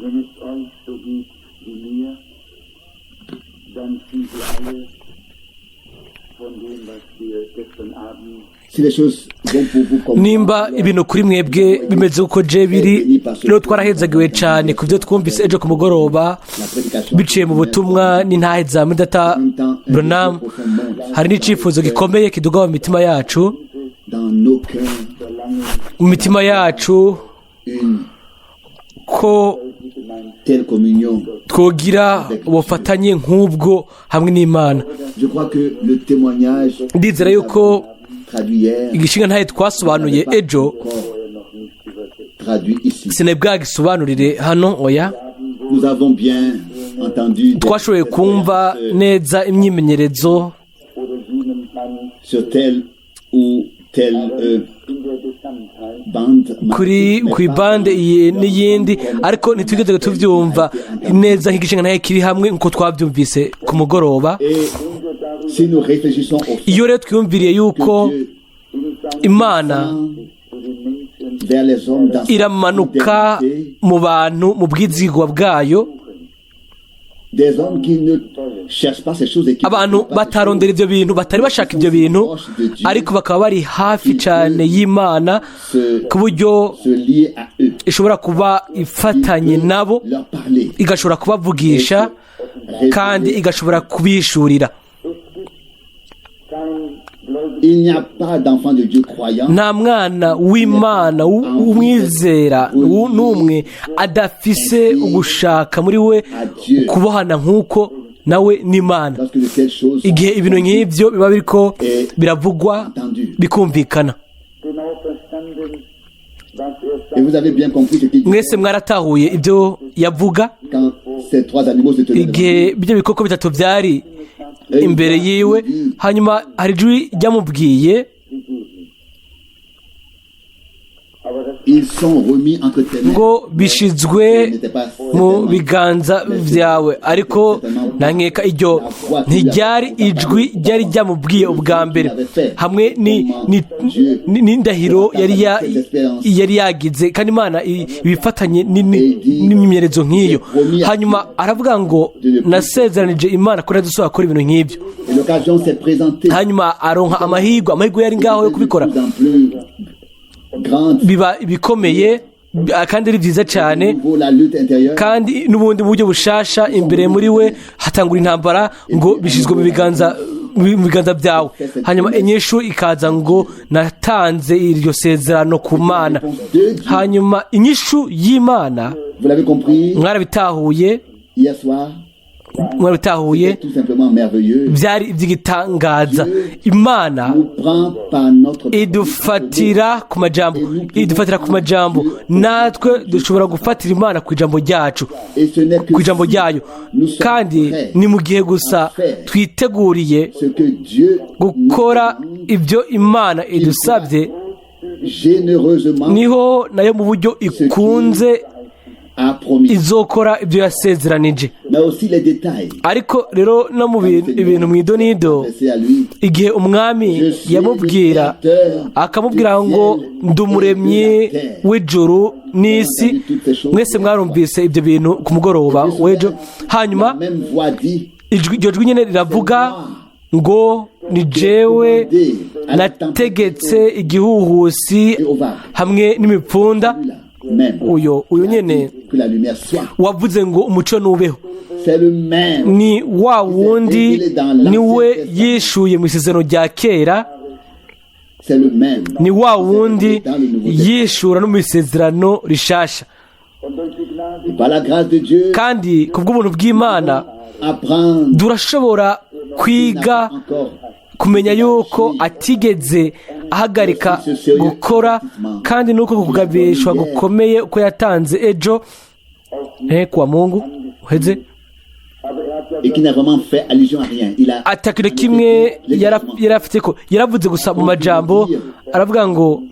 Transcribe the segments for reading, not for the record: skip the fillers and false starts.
Wenn es euch so geht wie mir, dann sind wir alle von dem, was wir gestern Abend Si les choses vont pour vous comme Nimba ibintu kuri mwebwe bimeze uko je biri rero, twarahezagiwe cyane ku byo twumvise ejo ku mugoroba la prédication biciye mu butumwa n'intahe za Mwene Data Branham. Hari n'icyifuzo gikomeye kiduga mu mitima yacu, dans nos cœurs mu mitima yacu, une ko telle communion. twogira ubufatanye nk'ubwo hamwe n'Imana. Je crois que le témoignage Ndizera yuko traduit hier igishinga ntahe twasobanuye ejo encore traduit ici. Sinabwagisobanurire hano, oya. Nous avons bien entendu des Twashoboye kumva neza imyimenyerezo oder jenem Mann sur telle ou telle in der Gesamtheit bande kuri ku ibande iyi n'iyindi, ariko ntitwigeze tubyumva neza nk'igishinga ntahe kiri hamwe nk'uko twabyumvise ku mugoroba. Et si nous réfléchissons au fait Iyo rero twiyumviriye yuko que Dieu Imana vers les hommes dans sa iramanuka fidélité, mu bantu mu bwizigwa bwayo, des hommes qui ne cherchent pas ces choses et qui abantu ne pas ces batarondera ibyo bintu, batari bashaka ibyo bintu, ariko bakaba bari hafi cyane y'Imana ku buryo choses, se lier à eux, ishobora kuba ifatanye nabo, leur parler, igashobora kubavugisha kandi igashobora kubishurira. Kein Gläubiger Il n'y a pas d'enfant de Dieu croyant Nta mwana w'Imana w'umwizera n'umwe adafise ugushaka muri we kubohana nk'uko nawe n'Imana lorsque de telles choses igihe ibintu nk'ibyo biba biriko biravugwa, bikumvikana. Genau verstanden, was er Et vous avez bien compris ce qu'il dit Mwese mwaratahuye ibyo yavuga quand ces trois animaux se tenaient devant igihe ibyo bikoko bitatu byari imbere yiwe. Hanyuma hari ijwi ryamubwiye. Aber das Ils sont remis entre tes mains. Ngo bishizwe mu biganza byawe, ariko ntankeka iryo ntiryari ijwi ryari ryamubwiye ubwa mbere hamwe n'indahiro yari yagize, kandi Imana ibifatanye n'imyimenyerezo nk'iyo. Hanyuma aravuga ngo nasezeranije Imana ko ntazosubira gukora ibintu nk'ibyo. Et l'occasion s'est présentée. Hanyuma aronka amahirwe, amahirwe yari ngaho yo kubikora. De plus en plus grande. Biba ibikomeye kandi ari byiza cyane. Nouveau, la lutte intérieure. Kandi n'ubundi buryo bushasha imbere muri we hatangura intambara ngo bishyizwe mu biganza byawe. Hanyuma inyishu ikaza ngo natanze iryo sezerano ku Mana. Hanyuma inyishu y'Imana, Vous l'avez compris mwarabitahuye hier soir. mwarabitahuye. C'est tout simplement merveilleux. Byari iby'igitangaza. Imana Nous prend par notre idufatira ku majambo, idufatira ku majambo. Natwe dushobora gufatira Imana ku ijambo ryacu, Et ce n'est que ku ijambo ryayo, kandi ni mu gihe gusa twiteguriye ce que Dieu gukora ibyo Imana idusabye, généreusement niho nayo mu buryo ikunze a promis. izokora ibyo yasezeranije. Mais aussi les détails. Ariko rero no mu bintu, ibintu mu idonido, C'est à lui. igihe Umwami yamubwira, akamubwira ngo ndi umuremyi w'ijuru n'isi, mwese mwarumvise ibyo bintu ku mugoroba w'ejo. Hanyuma La même voix dit iryo jwi nyine riravuga ngo ni jewe nategetse igihuhusi hamwe n'imipfunda. Celui-là même Uyu nyine que la lumière soit. wavuze ngo umuco nubeho, C'est le même. ni wa wundi, niwe yishuye mu Isezerano rya Kera, C'est le même. ni wa wundi yishura no mu Isezerano Rishasha. Und durch die Gnade Et par la grâce de Dieu, Kandi ku bw'ubuntu bw'Imana apprendre turashobora kwiga encore kumenya yuko atigeze ahagarika gukora, kandi nuko kugabishwa gukomeye uko yatanze ejo kuwa Mungu uheze, Aber er hat ja et qui n'a vraiment fait allusion à rien. Il a atakintu kimwe yari afite ko yaravuze gusa mu majambo, aravuga ngo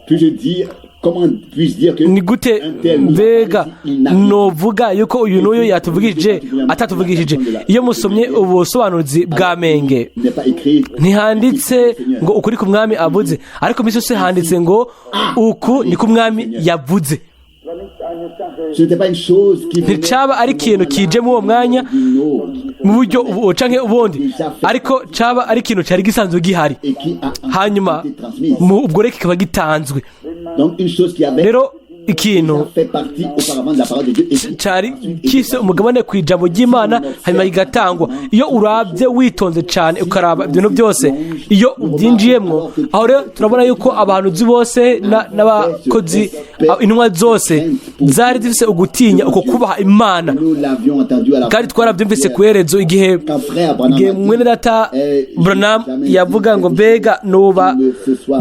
Puis-je dire, comment puis-je dire que ni gute un tel nous a mbega parlé s'il n'a rien novuga yuko uyu n'uyu yatuvugishije atatuvugishije? Iyo musomye ubusobanuzi bwa Menge, n'est pas écrit ntihanditse ngo ukuri ku Mwami avuze, ariko minsi yose handitse ngo uku ni ku Mwami yavuze. War nicht eine Sache Ce n'était pas une chose qui venait Nticaba ari ikintu kije muri uwo mwanya d'une autre mu buryo ubu canke ubundi, ariko caba ari ikintu cari gisanzwe gihari, et qui a hanyuma été transmise. mu ubwo rero kikaba gitanzwe. Donc une chose qui avait Rero ikintu fait partie auparavant de la parole de Dieu et qui cari kise umugabane ku ijambo ry'Imana, hanyuma kigatangwa. Iyo urabye witonze cyane, ukaraba ibintu byose, iyo ubyinjiyemwo aho, rero turabona yuko abahanuzi bose n'abakozi, intumwa zose zari zifise ugutinya uko kubaha Imana. Nous l'avions entendu à la Kandi twarabyumvise ku iherezo igihe mwene data Branham yavuga ngo: "Mbega nuba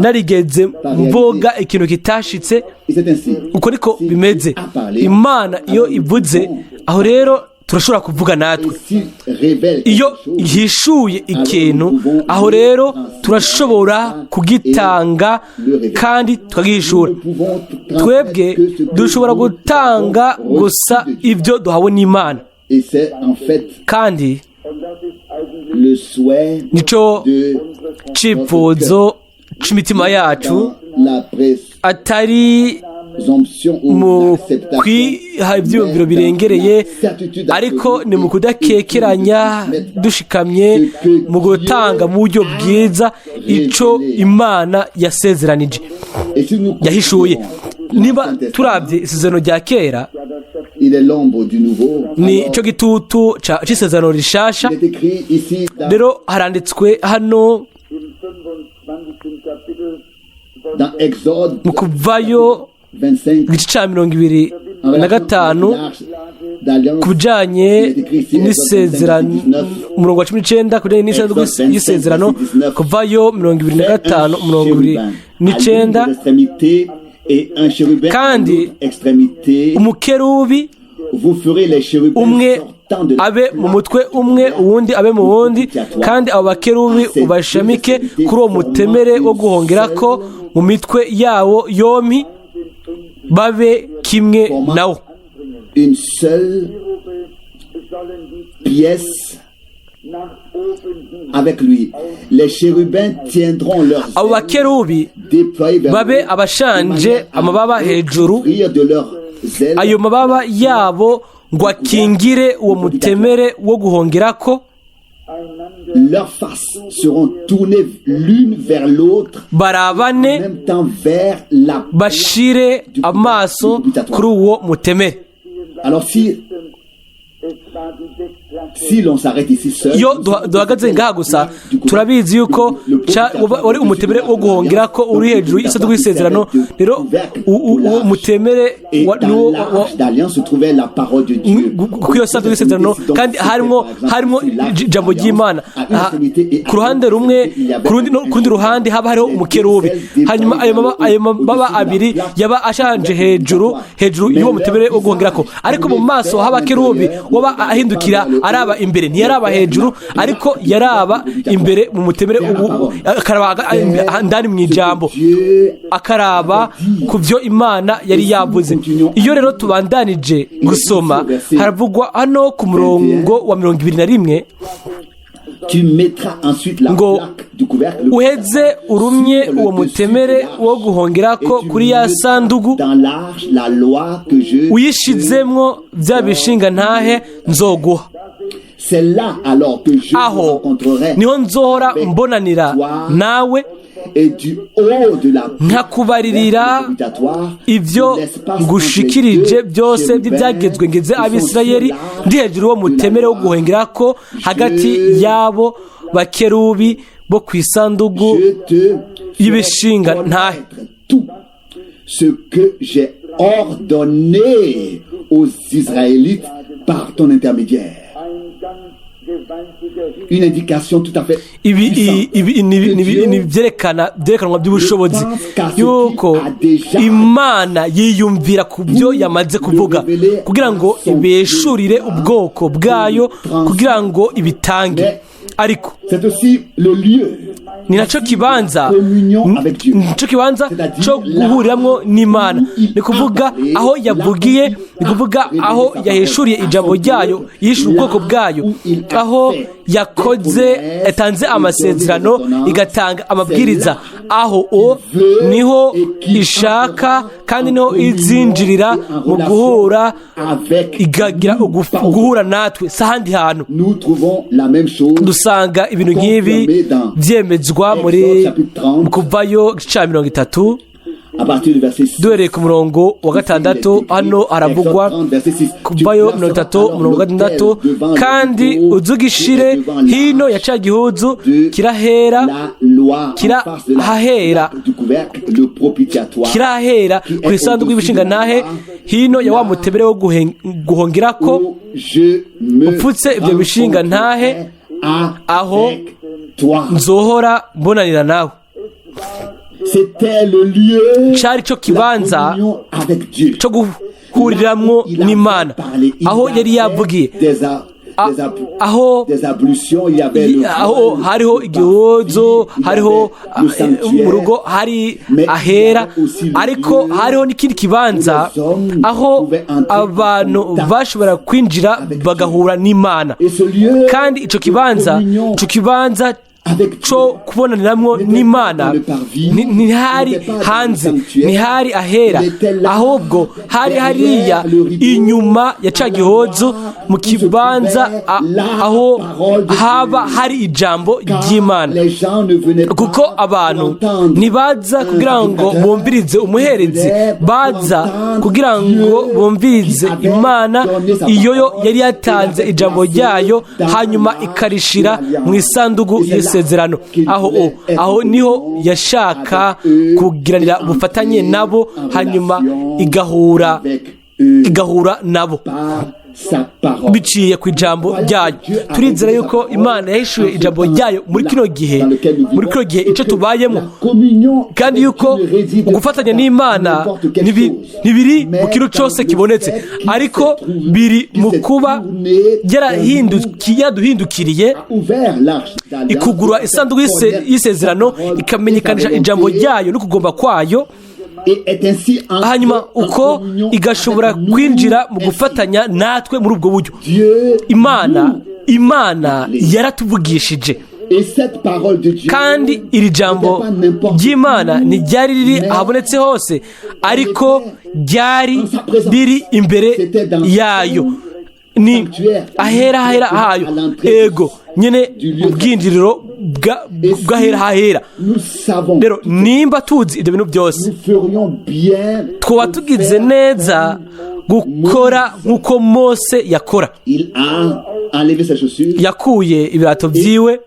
narigeze mvuga ikintu kitashitse?" Et c'est ainsi. Uko niko bimeze. Imana iyo ivuze, aho rero turashobora kuvuga natwe. Et s'il révèle quelque Iyo chose, ihishuye ikintu, aho rero turashobora kugitanga kandi tukagihishura. nous pouvons Twebwe dushobora gutanga gusa ibyo duhawe n'Imana. Et c'est en fait Kandi le souhait nico de cifuzo c'imitima yacu, dans la atari présomption ou mu l'acceptation, kwiha ibyiyumviro birengereye, ariko ni mu kudakekeranya, dushikamye mu gutanga mu buryo bwiza ico Imana yasezeranije, Et si nous yahishuye. considérons Niba l'Ancien Testament, turabye isezerano rya kera, il est l'ombre du nouveau. ni Alors, cyo gitutu c'isezerano rishasha. il est écrit ici dans, Rero haranditswe hano Im 25. Kapitel von dans Exode mu Kuvayo 25 igice ca 25 d'alliance, ku bijanye n'isezerano, umurongo wa 19, ku bijanye n'isezerano y'isezerano, Kuvayo 25, umurongo 29. À l'une des extrémités et un chérubin à Kandi l'autre extrémité. umukerubi Vous ferez les chérubins umwe sortant de la abe mu mutwe umwe, uwundi abe mu wundi, kandi abo bakerubi ubashamike kuri uwo mutemere wo guhongerako mu mitwe yawo yompi, babe kimwe nawo. Une seule sollen die pièce nach oben hin avec lui. Les chérubins tiendront leurs Abo ailes bakerubi déployées vers babe le haut, abashanje de manière à amababa hejuru, couvrir de leurs ailes ayo mababa yabo ngo akingire uwo mutemere wo guhongerako. Einander Leurs faces seront tournées l'une vers l'autre, Barabane, en même temps vers la. bashire amaso kuri uwo mutemere. Alors si es war die Deckplatte si l'on s'arrête ici seul, Iyo duhagaze ngaha gusa, turabizi yuko wari umutemere wo guhongera ko uri hejuru y'isanduku y'isezerano. Rero uwo mutemere Et dans niwo l'arche d'alliance se trouvait la parole de Dieu. Kuri iyo sanduku y'isezerano kandi harimo ijambo ry'Imana. Aha, ku ruhande rumwe, ku rundi no ku rundi ruhande haba hariho umukerubi, hanyuma ayo mababa abiri yaba ashanje hejuru y'uwo mutemere wo guhongerako, ariko mu maso h'abakerubi waba ahindukira araba imbere, ntiyaraba hejuru, ariko yaraba imbere mu mutemere, akaraba ndani mu ijambo, akaraba ku byo Imana yari yavuze. Iyo rero tubandanije gusoma, haravugwa hano ku murongo wa 21 Tu mettras ensuite la ngo plaque du couvercle uheze urumye uwo mutemere wo guhongerako kuri ya sandugu, dans l'arche la loi que je uyishizemwo bya bishinga ntahe nzoguha. C'est là alors que je me Aho rencontrerai niho nzohora mbonanira nawe, et du haut de la nkakubaririra ibyo ngushikirije byose by'ibyagezwe ngeze Abisirayeli, ndi hejuru y'uwo mutemere wo guhongerako hagati y'abo bakerubi bo ku isandugu je te y'ibishinga ntahe. Tout ce que j'ai ordonné aux Israélites par ton intermédiaire. Ein ganz gewaltiger Une indication tout à fait Ibi puissante. ibi ni byerekanwa by'ubushobozi yuko Imana yiyumvira ku byo yamaze kuvuga kugira ngo ibeshurire ubwoko bwayo, kugira ngo ibitange, ariko C'est aussi le lieu ni nacyo kibanza, nicyo kibanza cyo guhuriramwo n'Imana, ni kuvuga aho yavugiye, ni kuvuga aho yahishuriye ijambo ryayo, yishyura ubwoko bwayo, aho Yakoze, yatanze amasezerano, igatanga amabwiriza, aho o niho ishaka kandi niho izinjirira mu guhura, ikagira guhura natwe, si ahandi hantu. Nous trouvons la même chose Dusanga ibintu nk'ibi byemezwa muri mu Kuvayo igice cya 30, à partir du verset 6. Duhereye ku murongo wa 6. Hano haravugwa Kuvayo 30, umurongo wa 6: "Kandi uzugishire hino ya ca gihuzu kirahera La loi Kira en face de la hahera. du couvercle, le propitiatoire kirahera ku isanduku y'ibishingantahe, hino ya wa mutebere wo guhongirako, où je me Upfutse ibyo bishinga ntahe, rencontrerai aho avec toi. nzohora mbonanira nawe." C'était le lieu Cari cyo la kibanza communion avec Dieu. cyo guhuriramwo n'Imana, aho yari yavugiye, aho Des ablutions, il y avait le aho voile, hariho le igihozo, parvis, il y hariho avait le sanctuaire, mu rugo hari ahera, ariko hariho n'ikindi kibanza aho abantu bashobora kwinjira bagahura n'Imana. Et ce lieu Kandi ico kibanza, de communion ico kibanza avec co kubonaniramwo n'Imana, ntihari hanze, ntihari ahera, ahubwo hari hariya inyuma ya ca gihozo, mu kibanza aho haba hari ijambo ry'Imana. Les gens ne venaient pas Kuko abantu ntibaza kugira ngo bumvirize umuherezi, baza kugira ngo bumvirize Imana, iyo yo yari yatanze ijambo ryayo, hanyuma ikarishira mu isanduku y'isezerano. Aho niho yashaka kugiranira ubufatanye nabo, hanyuma igahura nabo par sa parole. biciye ku ijambo ryayo. Turizera yuko Imana yahishuye ijambo ryayo muri kino gihe icyo tubayemo, kandi yuko ugufatanya n'Imana ntibiri mu kintu cyose kibonetse, ariko biri mu kuba yaraduhindukiriye, ikugura isanduku y'isezerano, ikamenyekanisha ijambo ryayo no kugomba kwayo, hanyuma uko igashobora kwinjira mu gufatanya natwe muri ubwo buryo. Imana yaratuvugishije, kandi iri jambo ry'Imana ntiryari riri ahabonetse hose, ariko ryari riri imbere yayo, ni ahera hahera hayo, ego nyine, mu bwinjiriro bw'ahera hahera. Rero nimba tuzi ibyo bintu byose, twaba tugize neza gukora nk'uko Mose yakora. Yakuye ibirato byiwe,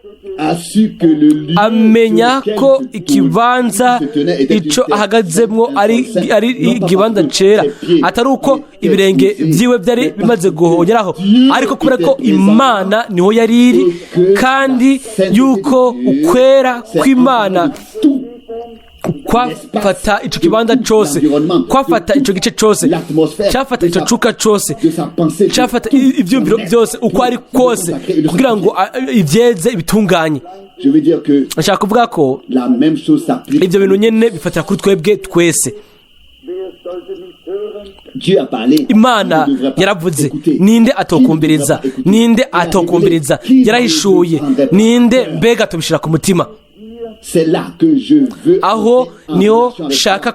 amenya ko ikibanza icyo ahagazemo ari ikibanza cera, atari uko ibirenge byiwe byari bimaze guhongeraho, ariko kubera ko Imana niho yari iri, kandi yuko ukwera kw'Imana kwafata icyo kibanza cyose, kwafata icyo gice cyose, cyafata icyo cuka cyose, cyafata ibyumviro byose uko ari kose, kugira ngo ibyeze ibitunganye. Nshaka kuvuga ko ibyo bintu nyine bifatira kuri twebwe twese. Imana yaravuze, ninde atokumviriza? Ninde atokumviriza? Yarahishuye, ninde mbega tubishyira ku mutima? Aho niho nshaka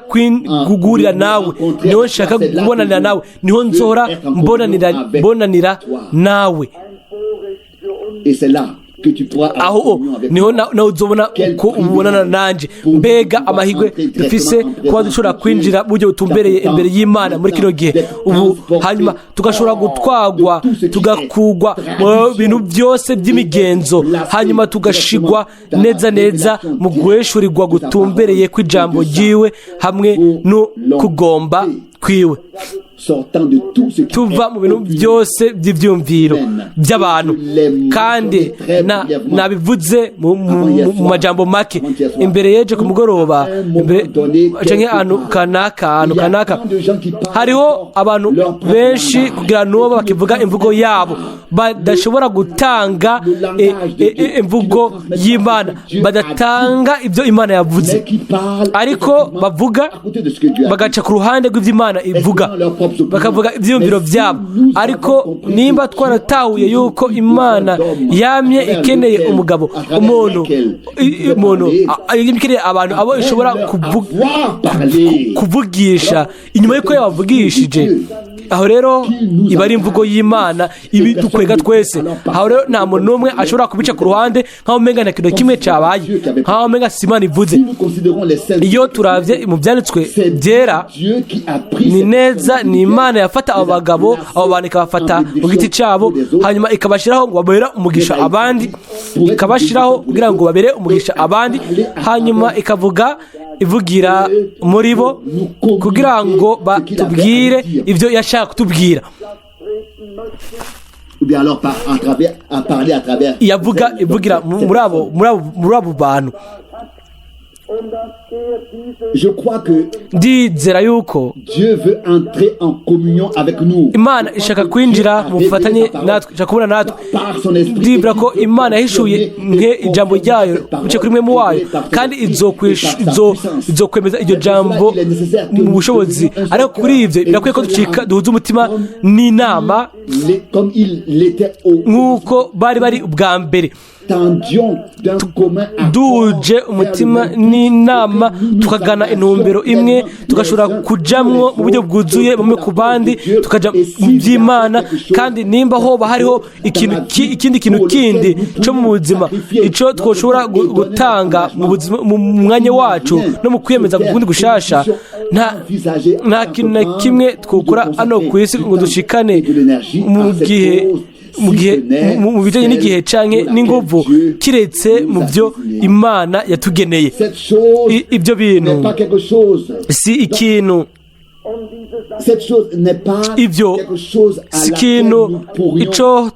guhurira nawe, niho nshaka kubonanira nawe, niho nzora mbonanira nawe. Aho niho nawe uzobona uko ubonana nanjye. Mbega amahirwe dufise kuba dushobora kwinjira buryo butumbereye imbere y'Imana muri kino gihe ubu, hanyuma tugashobora gutwagwa, tugakugwa mu bintu byose by'imigenzo, hanyuma tugashigwa neza neza mu guheshurirwa gutumbereye kw'ijambo ryiwe hamwe no kugomba kwiwe, tuva mu bintu byose by'ibyumviro by'abantu. Kandi nabivuze mu majambo make imbere y'ejo ku mugoroba, canke ahantu kanaka. Hariho abantu benshi kugira n'uwo bakivuga imvugo yabo, badashobora gutanga imvugo y'Imana, badatanga ibyo Imana yavuze, ariko bavuga bagaca ku ruhande rw'ibyo Imana ivuga. Bakavuga ibyiyumviro byabo. Ariko nimba twaratahuye yuko Imana yamye ikeneye umugabo, umuntu ikeneye abantu abo ishobora kuvugisha inyuma y'uko yabavugishije, aho rero iba ari imvugo y'Imana ibi dukwega twese. Aho rero nta muntu n'umwe ashobora kubica ku ruhande nk'aho umenga nta kintu kimwe cyabaye, nk'aho umenga si Imana ivuze. Iyo turabye mu Byanditswe Byera ni neza, ni Imana yafata abo bagabo, abo bantu, ikabafata mu giti cyabo, hanyuma ikabashyiraho ngo babere umugisha abandi, ikabashyiraho kugira ngo babere umugisha abandi, hanyuma ikavuga ivugira muri bo kugira ngo batubwire ibyo yashaka kutubwira. Ou bien alors par, à travers, à parler à travers. Yavuga ivugira muri abo bantu. Je crois que Ndizera yuko Dieu veut entrer en communion avec nous. Imana ishaka kwinjira mu bufatanye natwe, ishaka kubona natwe. Par son esprit. Ndibwira ko Imana yahishuye nke ijambo ryayo bice kuri Mpwemu wayo, kandi izokwemeza iryo jambo mu bushobozi. Ariko kuri ibyo birakwiye ko ducika duhuza umutima n'inama Comme il l'était au nk'uko bari bari ubwa mbere, tendions d'un commun accord duhuje umutima n'inama, tukagana intumbero imwe, tugashobora kujamwo mu buryo bwuzuye bamwe ku bandi, tukaja mu by'Imana. Kandi nimba hoba hariho ikintu ikindi kintu kindi cyo mu buzima ico twoshobora gutanga mu buzima, mu mwanya wacu no mu kwiyemeza kundi gushasha, nta kintu na kimwe twokora hano ku isi ngo dushikane mu gihe mu bijanye n'igihe canke n'inguvu, kiretse mu byo Imana yatugeneye. Cette chose Ibyo bintu n'est pas quelque chose. si ikintu Cette chose n'est pas Ibyo quelque chose à si laquelle ikintu nous pourrions ico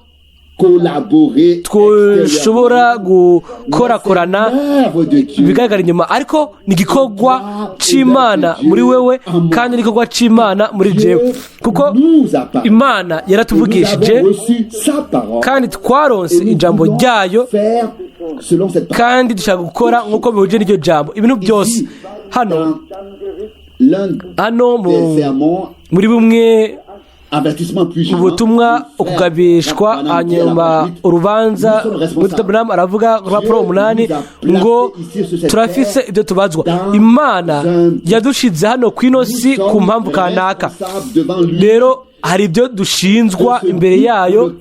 collaborer twoshobora gukorakorana œuvre de Dieu. bigaragara inyuma, ariko ni igikorwa c'Imana muri wewe kandi n'igikorwa c'Imana muri jewe, kuko nous a parlé. Imana yaratuvugishije Et nous avons reçu sa parole. kandi twaronse Et nous ijambo voulons ryayo faire selon cette parole. kandi dushaka gukora nk'uko bihuje n'iryo jambo ibintu byose. Hano Dans l'un hano mu des sermons, muri bumwe avertissement puis mu butumwa, ukugabishwa hanyuma urubanza, muri Branham aravuga ku rupapuro 8 ngo turafise ibyo tubazwa. Imana yadushize hano ku ino si ku mpamvu kanaka. Rero hari ibyo dushinzwa imbere yayo,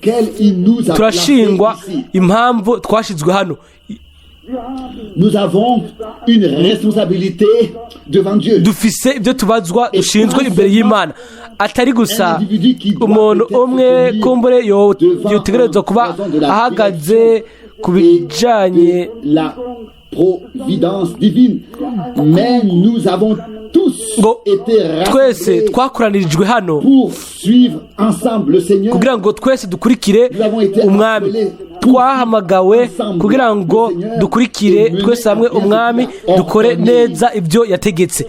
turashingwa impamvu twashizwe hano. Nous avons une responsabilité devant Dieu. Dufise ibyo tubazwa, dushinzwe imbere y'Imana, atari gusa umuntu umwe kumbure yotegerezwa kuba ahagaze ku bijanye la providence divine. Mais nous avons tous ngo été twese rassemblés twakoranirijwe hano pour suivre ensemble le Seigneur. kugira ngo twese dukurikire Umwami. Twahamagawe kugira ngo dukurikire twese hamwe Umwami, dukore neza ibyo yategetse.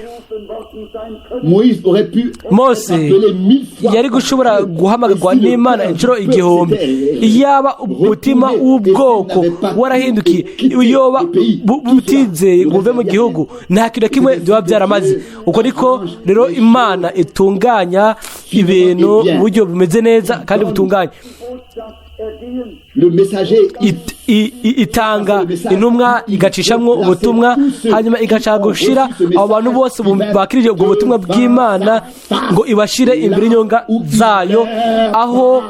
Moïse aurait pu Mose appeler mille fois yari gushobora guhamagarwa n'Imana inshuro 1000. Iyaba umutima w'ubwoko warahindukiye, iyoba butizeye ngo buve mu gihugu, nta kintu na kimwe byaba byaramaze. Uko niko rero Imana itunganya ibintu mu buryo bumeze neza kandi butunganye. Le messager Itanga intumwa, igacishamwo ubutumwa, hanyuma igashaka gushira abo bantu bose bakirije ubwo butumwa bw'Imana ngo ibashire imbere y'inyonga zayo, aho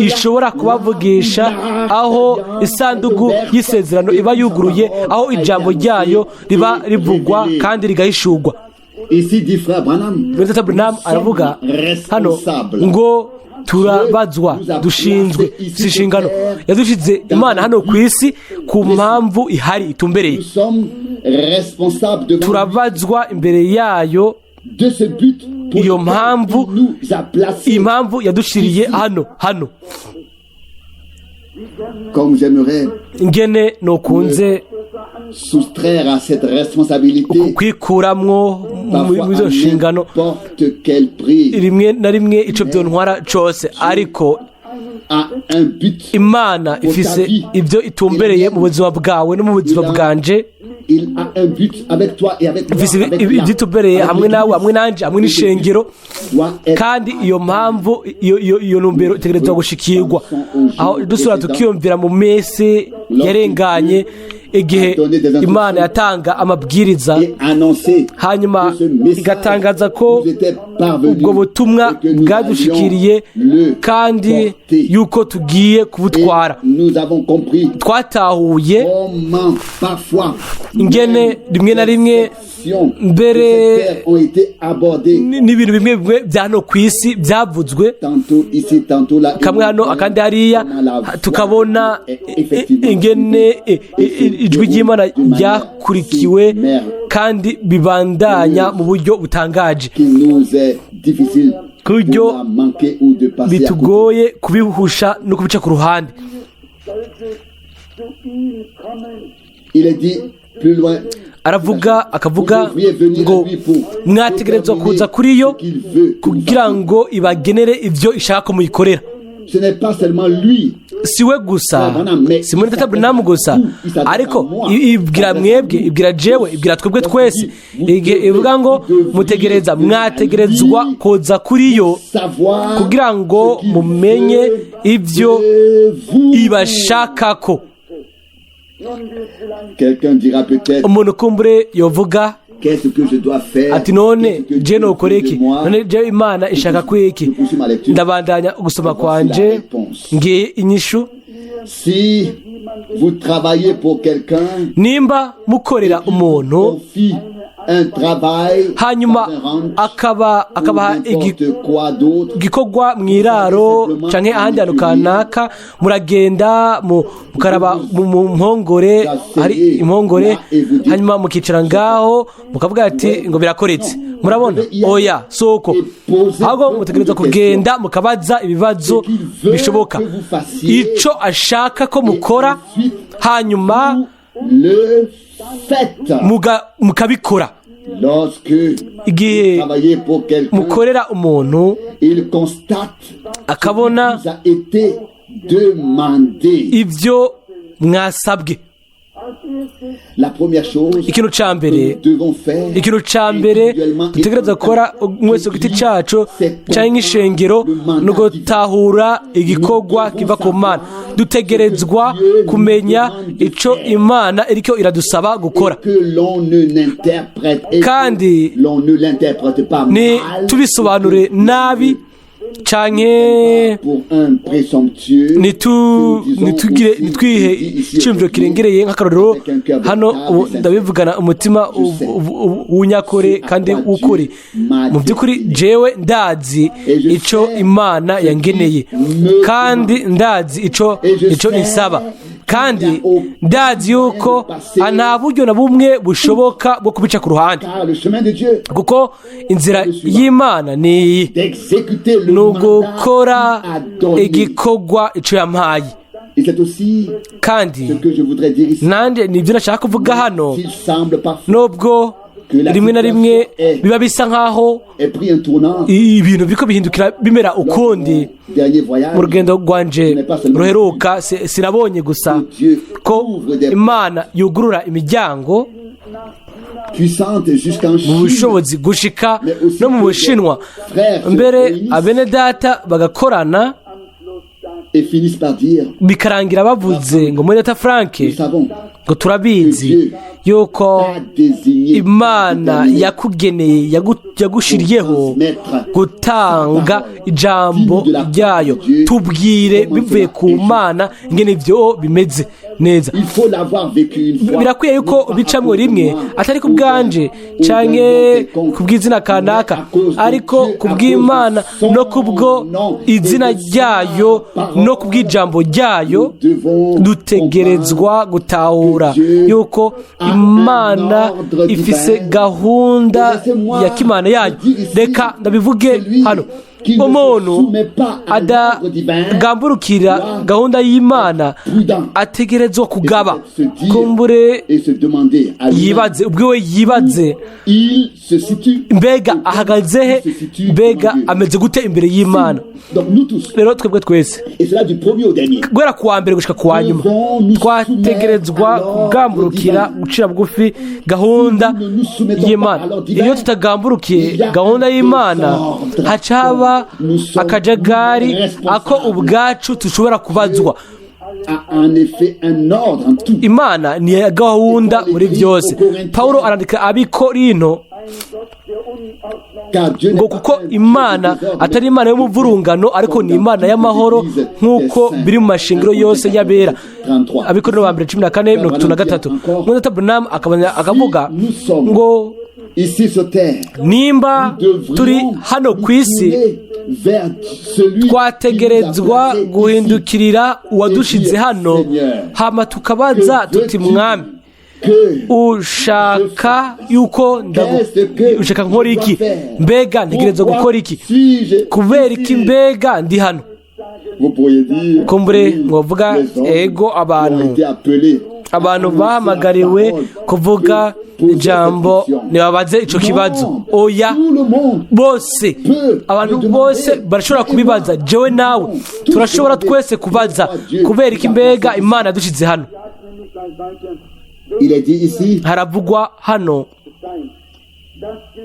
ishobora kubavugisha, aho isanduku y'isezerano iba yuguruye, aho ijambo ryayo riba rivugwa kandi rigahishurwa. Ici dit frère Branham, Mwene Branham aravuga hano ngo turabazwa, dushinzwe, si inshingano yadushize Imana hano ku isi ku mpamvu ihari itumbereye. Nous sommes responsables devant Turabazwa imbere yayo de ce but pour iyo lequel mpamvu il nous a placés. Impamvu yadushiriye hano. Comme j'aimerais Ingene nokunze soustraire à cette responsabilité kwikuramwo parfois mu izo à nshingano n'importe quel prix rimwe na rimwe ico byontwara cose, ariko à un but Imana ifise ibyo itumbereye mu buzima bwawe no mu buzima bwanje. Il a un but avec toi et avec moi, Ifise avec la- ibyitubereye avec hamwe nawe, l'Église. hamwe nanje, hamwe n'ishengero. Doit être Kandi iyo mpamvu, iyo ntumbero itegerezwa gushikirwa. Aho dusubira tukiyumvira mu minsi yarenganye, igihe Imana yatanga amabwiriza, et annoncé hanyuma que ce message igatangaza ko nous était parvenu ubwo butumwa et que nous bwadushikiriye allions le kandi porter. yuko tugiye kubutwara. Et nous avons compris Twatahuye comment parfois ingene même rimwe na rimwe des sections mbere de cette terre ont été abordées n'ibintu bimwe bimwe bya hano ku isi byavuzwe, tantôt ici, tantôt là, et kamwe nous hano voyons akandi hariya, comment la voix tukabona est effectivement ingene suivie et se ijwi ry'Imana déroule de manière ryakurikiwe si merveilleuse kandi bibandanya mu buryo butangaje, qu'il nous est difficile ku buryo de la manquer ou de passer à côté. bitugoye kubihusha no kubica ku ruhande. Sollte zu ihm kommen. Il est dit plus loin, Aravuga, akavuga ngo mwategerezwa kuza kuri yo kugira ngo ibagenere ibyo ishaka ko muyikorera. Ce n'est pas seulement lui, Si we gusa, si muri Data Branham gusa, ariko ibwira mwebwe, ibwira jewe, ibwira twebwe twese. Igihe ivuga ngo mutegereza, mwategerezwa kuza kuri yo savoir kugira ngo ce qu'il mumenye veut ibyo de vous. ibashakako. Nun wird vielleicht Quelqu'un dira peut-être, Umuntu kumbure yovuga qu'est-ce que je dois faire? ati none Qu'est-ce que je Dieu nokora veut de iki? moi? None je Imana ishaka kwiki? Ndabandanya gusoma kwanje, ngiye inyishu. Si vous travaillez pour quelqu'un, Nimba mukorera umuntu, confie un travail hanyuma dans un ranch, akaba ou akabaha n'importe quoi d'autre, igikorwa mu iraro canke ahandi hantu kanaka, muragenda mukaraba mu mpongore, hari impongore, hanyuma mukicara ngaho mukavuga ati ngo birakoretse. Murabona, oya, soko ahubwo mutegereza kugenda mukabaza ibibazo bishoboka, ico ashaka ko mukora, hanyuma le faites. Mukabikora. Lorsque Igihe vous travaillez pour quelqu'un, mukorera umuntu, il constate akabona ce qui vous a été demandé. ibyo mwasabwe. La première chose Ikintu ca que mbere, nous devons faire ikintu ca mbere dutegereza gukora mwese ku giti cacu canke nk'ishengero, ni ugutahura igikorwa kiva ku Mana. Dutegerezwa kumenya ico Imana iriko iradusaba gukora. Et que l'on ne l'interprète et Kandi que l'on ne l'interprète pas ni mal tubisobanure nabi canke pour un présomptueux. Nitugire, nitwihe iciyumviro kirengereye. Nk'akarorero hano ubu ndabivugana umutima w'unyakore kandi w'ukuri. Mu by'ukuri jewe ndazi ico Imana yangeneye, kandi ndazi ico insaba, kandi ndazi yuko nta buryo na bumwe bushoboka bwo kubica ku ruhande, Car le chemin de Dieu kuko inzira y'Imana ni iyi, d'exécuter le ni mandat ugukora qu'il a donné. igikorwa ico yampaye. Et c'est aussi Kandi ce que je voudrais dire ici. nanjye nibyo nashaka kuvuga hano. S'il semble parfois Nubwo rimwe na rimwe biba bisa nk'aho ait pris un tournant ibintu biriko bihindukira bimera ukundi, mon dernier voyage, mu rugendo rwanje ruheruka sinabonye gusa ko Imana yugurura imiryango puissante jusqu'en mu Chine, bushobozi gushika no mu Bushinwa, mbere abene data bagakorana, et finissent par dire, bikarangira bavuze ngo muri data Frank, nous savons ngo turabizi yuko t'a désigné, Imana déterminé yakugeneye, yagushiriyeho gutanga ijambo ryayo, tubwire bivuye ku Mana ingene ivyo bimeze neza. Il faut l'avoir vécu une fois. Birakwiye yuko bicamwo rimwe, atari ku bwanje canke ku bw'izina kanaka, ariko ku bw'Imana no kubwo izina ryayo no ku bw'ijambo ryayo. Dutegerezwa gutahura yuko Imana ifise gahunda ya kimana yayo. Reka ndabivuge hano. Umuntu adagamburukira gahunda y'Imana ategerezwa kugaba. Kumbure yibaze ubwiwe, yibaze mbega ahagaze he, mbega ameze gute imbere y'Imana. Rero twebwe twese, guhera ku wa mbere gushika ku wa nyuma, twategerezwa kugamburukira, gucira bugufi gahunda y'Imana. Iyo tutagamburukiye gahunda y'Imana, haca haba akajagari ako ubwacu dushobora kubazwa. Imana ni gahunda muri byose. Paulo arandika Abikorino ngo kuko Imana atari Imana y'umuvurungano, ariko ni Imana y'amahoro, nk'uko biri mu mashingiro yose y'abera. Abikorino ba mbere 14:33. Mwene Branham akavuga ngo nimba turi hano ku isi, twategerezwa guhindukirira uwadushize hano, hama tukabaza tuti: "Mwami, ushaka yuko ushaka nkora iki? Mbega ntegerezwa gukora iki? Kubera iki mbega ndi hano?" Kumbure mwavuga ego, abantu bahamagariwe kuvuga ijambo ntibabaze ico kibazo. Oya, bose, abantu bose barashobora kubibaza. Jewe nawe turashobora twese kubaza: kubera iki mbega Imana yadushize hano? Il est dit ici, Haravugwa hano,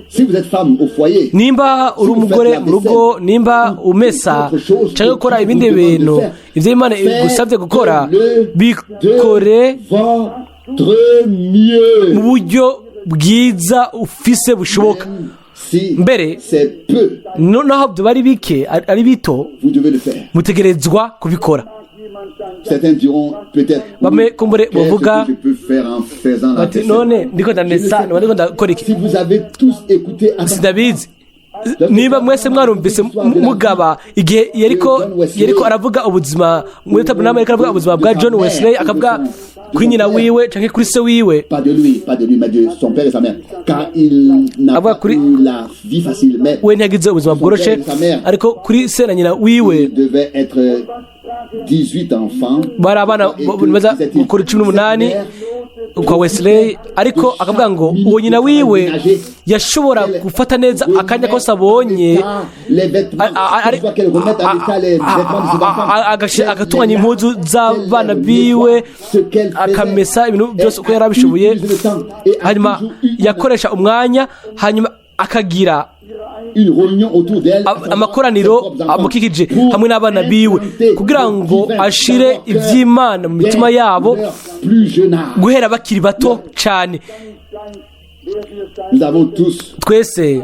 si vous êtes femme au foyer, nimba uri umugore mu rugo, nimba umesa cyangwa gukora ibindi bintu, ibyo Imana igusabye gukora, bikore votre mieux. mu buryo bwiza ufise bushoboka. Si Mbere c'est peu, naho byo ari bike, ari bito, vous devez le faire. mutegerezwa kubikora. Certains diront peut-être, Bamwe kumbure qu'est-ce bavuga que je peux faire en faisant la bati: vaisselle? "None ndiko ndamesa, none ndiko ndakora iki?" Si vous avez tous écouté Sindabizi niba mwese mwarumvise mugaba igihe yariko aravuga ubuzima, muri Branham yariko aravuga ubuzima bwa John Wesley, akavuga kuri nyina wiwe canke kuri se wiwe. Pas de lui, pas de lui, mais de son père et sa mère. Car il n'a Avuga pas kuri eu la vie facile, mais we ntiyagize ubuzima bworoshe, ariko kuri se na nyina wiwe. il devait être 18 enfants. Bari abana baza kuri 18 kwa Wesley, ariko akavuga ngo uwo nyina wiwe yashobora gufata neza akanya kose abonye, agatunganya impuzu z'abana biwe, akamesa ibintu byose uko yari abishoboye. Hanyuma yakoresha umwanya, hanyuma akagira amakoraniro amukikije hamwe n'abana biwe, kugira ngo ashire iby'Imana mu mitima yabo guhera bakiri bato cyane. Twese,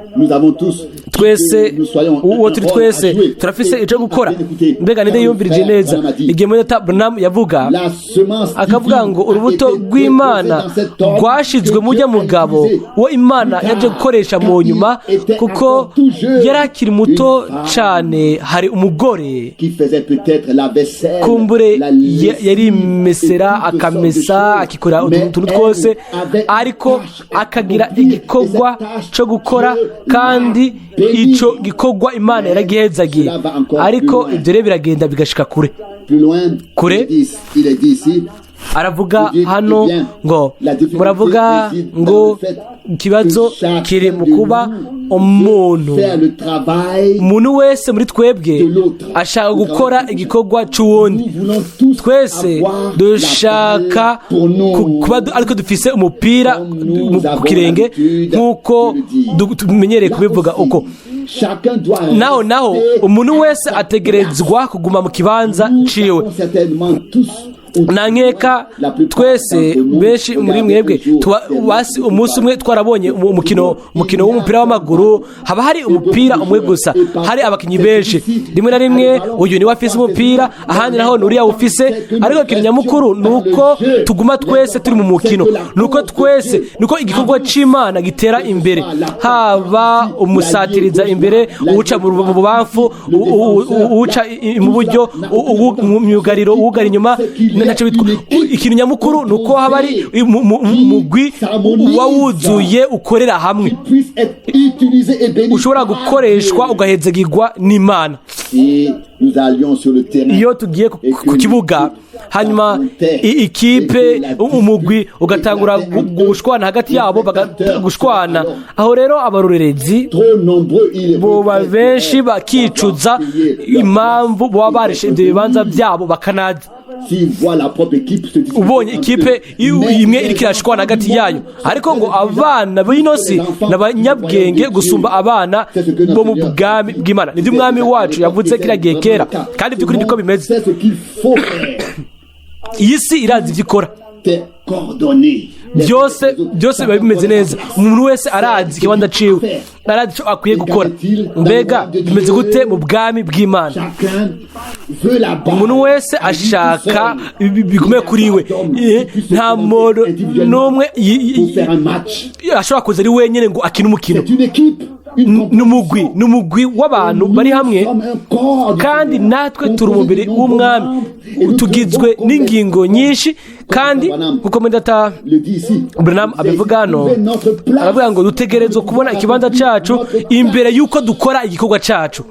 twese, uwo turi twese, turafise icyo gukora. Mbega ninde yumvirije neza igihe mwene Branham yavuga, akavuga ngo urubuto rw'Imana rwashizwe mujya mugabo uwo Imana yaje gukoresha mu nyuma, kuko yari akiri muto cyane, hari umugore kumbure yarimesera, akamesa, akikora utuntu twose, ariko akagira igikorwa cyo gukora, kandi icyo gikorwa Imana yaragihezagiye? Ariko ibyo rero biragenda bigashika kure kure. Aravuga hano ngo, muravuga ngo ikibazo kiri mu kuba umuntu wese muri twebwe ashaka gukora igikorwa cy'uwundi. Twese dushaka kuba ariko dufise umupira ku kirenge, nk'uko tumenyereye kubivuga uko. Naho umuntu wese ategerezwa kuguma mu kibanza ciwe. Nta nkeka, twese, benshi muri mwebwe, umunsi umwe twarabonye umukino w'umupira w'amaguru. Haba hari umupira umwe gusa, hari abakinnyi benshi. Rimwe na rimwe uyu niwe afise umupira, ahandi naho nuriya ufise, ariko ikintu nyamukuru ni uko tuguma twese turi mu mukino, ni uko twese, ni uko igikorwa c'Imana gitera imbere, haba umusatiriza imbere, uwuca mu bubamfu, uwuca mu buryo, mu myugariro, uwugara inyuma. Ntacyo ikintu nyamukuru ni uko haba ari umugwi uba wuzuye ukorera hamwe, ushobora gukoreshwa ugahezagirwa n'Imana. Iyo tugiye ku kibuga, hanyuma ikipe, umugwi ugatangura gushwana hagati yabo, gushwana, aho rero abarorerezi boba benshi bakicuza impamvu baba barishe ibyo bibanza byabo bakanaza. Ubonye ikipe imwe iriko irashwana hagati yayo. Ariko ngo abana b'ino si ni abanyabwenge gusumba abana bo mu bwami bw'Imana. Nibyo Umwami wacu yavuze kiriya gihe kera, kandi by'ukuri niko bimeze. Iyi si irazi ibyo ikora byose, byose biba bimeze neza. Umuntu wese arazi ikibanza ciwe, arazi icyo akwiye gukora. Mbega bimeze gute mu bwami bw'Imana? Umuntu wese ashaka bigume kuri we. Nta muntu n'umwe ashobora kuza ari wenyine ngo akine umukino. Ni umugwi w'abantu bari hamwe, kandi natwe turi umubiri w'Umwami, tugizwe n'ingingo nyinshi. Kandi nkuko data Branham abivuga hano, aravuga ngo dutegerezwa kubona ikibanza cyacu imbere y'uko dukora igikorwa cyacu.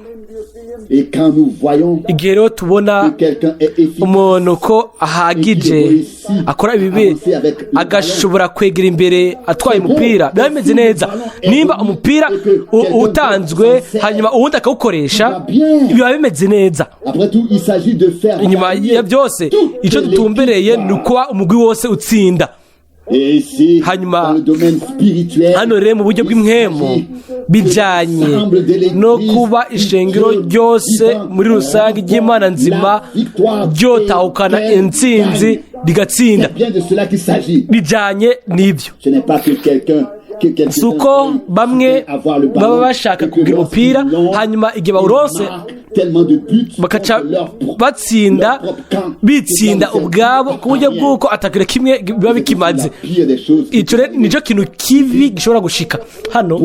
Igihe rero tubona umuntu ko ahagije, akora ibibi, agashobora kwegera imbere atwaye umupira, biba bimeze neza. Nimba umupira utanzwe, hanyuma uwundi akawukoresha, biba bimeze neza. Inyuma ya byose, icyo dutumbereye ni ukuba umugwi wose utsinda. Hanyuma hano rero mu buryo bw'impwemu, bijyanye no kuba ishengero ryose muri rusange ry'Imana nzima ryotahukana intsinzi, rigatsinda, bijyanye n'ibyo. Si uko bamwe baba bashaka kugira umupira, hanyuma igihe bawuronse bakaca batsinda, bitsinda ubwabo ku buryo bw'uko atakira kimwe biba bikimaze. Icyo rero nicyo kintu kibi gishobora gushika hano.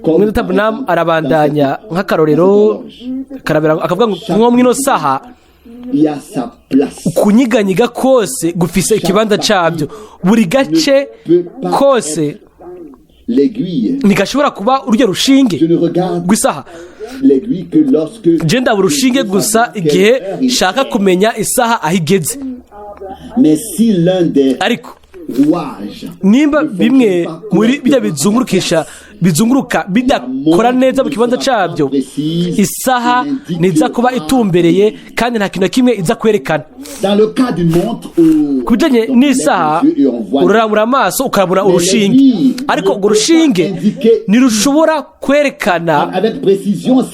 Mwene Branham arabandanya nk'akarorero, akavuga ngo nko mw'ino saha kunyiganyiga kose gufise ikibanza cyabyo, buri gace kose ntigashobora kuba uryo rushinge rw'isaha. Je ndaba urushinge gusa igihe nshaka kumenya isaha aho igeze. Ariko nimba bimwe muri bijya bizungurukisha bizunguruka bidakora neza mu kibanza cyabyo, isaha ntiza kuba itumbereye, kandi nta kintu na kimwe iza kwerekana. Ku bijyanye n'isaha, urarambura amaso ukabura urushinge, ariko urwo rushinge ntirushobora kwerekana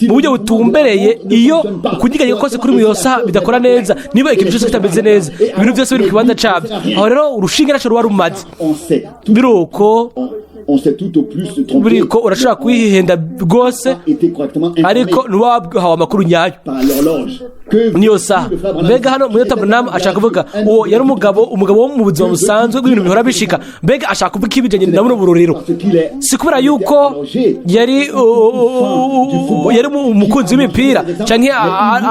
mu buryo butumbereye iyo ukunyeganyega kose kuri iyo saha bidakora neza. Niba ikintu cyose kitameze neza, ibintu byose biri mu kibanza cyabyo, aho rero urushinge ntacyo ruba rumaze. Biruko buriko urashobora kwihenda rwose, ariko ntuba wahawe amakuru nyayo niyo saha. Mbega hano muri Branham ashaka kuvuga uwo yari umugabo wo mu buzima busanzwe bw'ibintu bihora bishika. Mbega ashaka kuvuga ibijyanye na buno burorero? Si kubera yuko yari umukunzi w'imipira cyangwa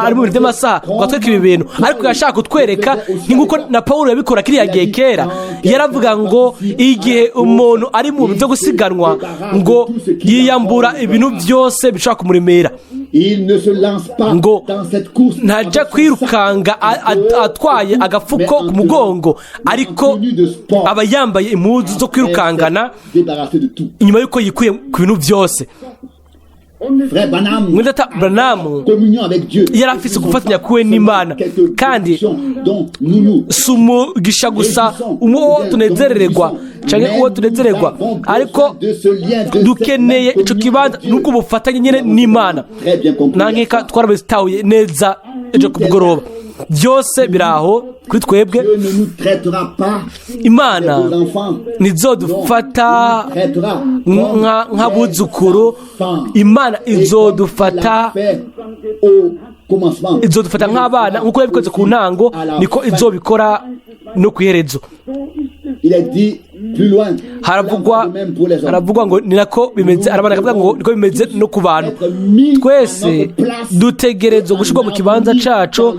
ari mu bintu by'amasaha ngo atweke ibi bintu, ariko yashaka kutwereka nk'uko na Paul yabikora kiriya gihe kera. Yaravuga ngo igihe umuntu ari mu bintu byo gusiganwa, ngo yiyambura ibintu byose bishobora kumuremera, ngo ntajya kwirukanga atwaye agafuko ku mugongo, ariko aba yambaye impuzu zo kwirukangana inyuma y'uko yikuye ku bintu byose. Mwene Branham yari afise gufatanya kuwe n'Imana, kandi si umugisha gusa uwo tunezererwa cyangwa uwo tunezererwa, ariko dukeneye icyo kibanza n'ubwo bufatanye nyine n'Imana. Nankeka twarabitahuye neza ejo ku mugoroba. Byose biri aho kuri twebwe. Imana ntizodufata nk'abuzukuru, Imana izodufata nk'abana. Nk'uko yabikoze ku ntango, niko izobikora no ku iherezo. Plus loin, Haravugwa il en va de même pour les hommes. Haravugwa ngo ni nako bimeze, arabana akavuga ngo niko bimeze no ku bantu. Twese dutegerezwa gushyirwa mu kibanza cacu,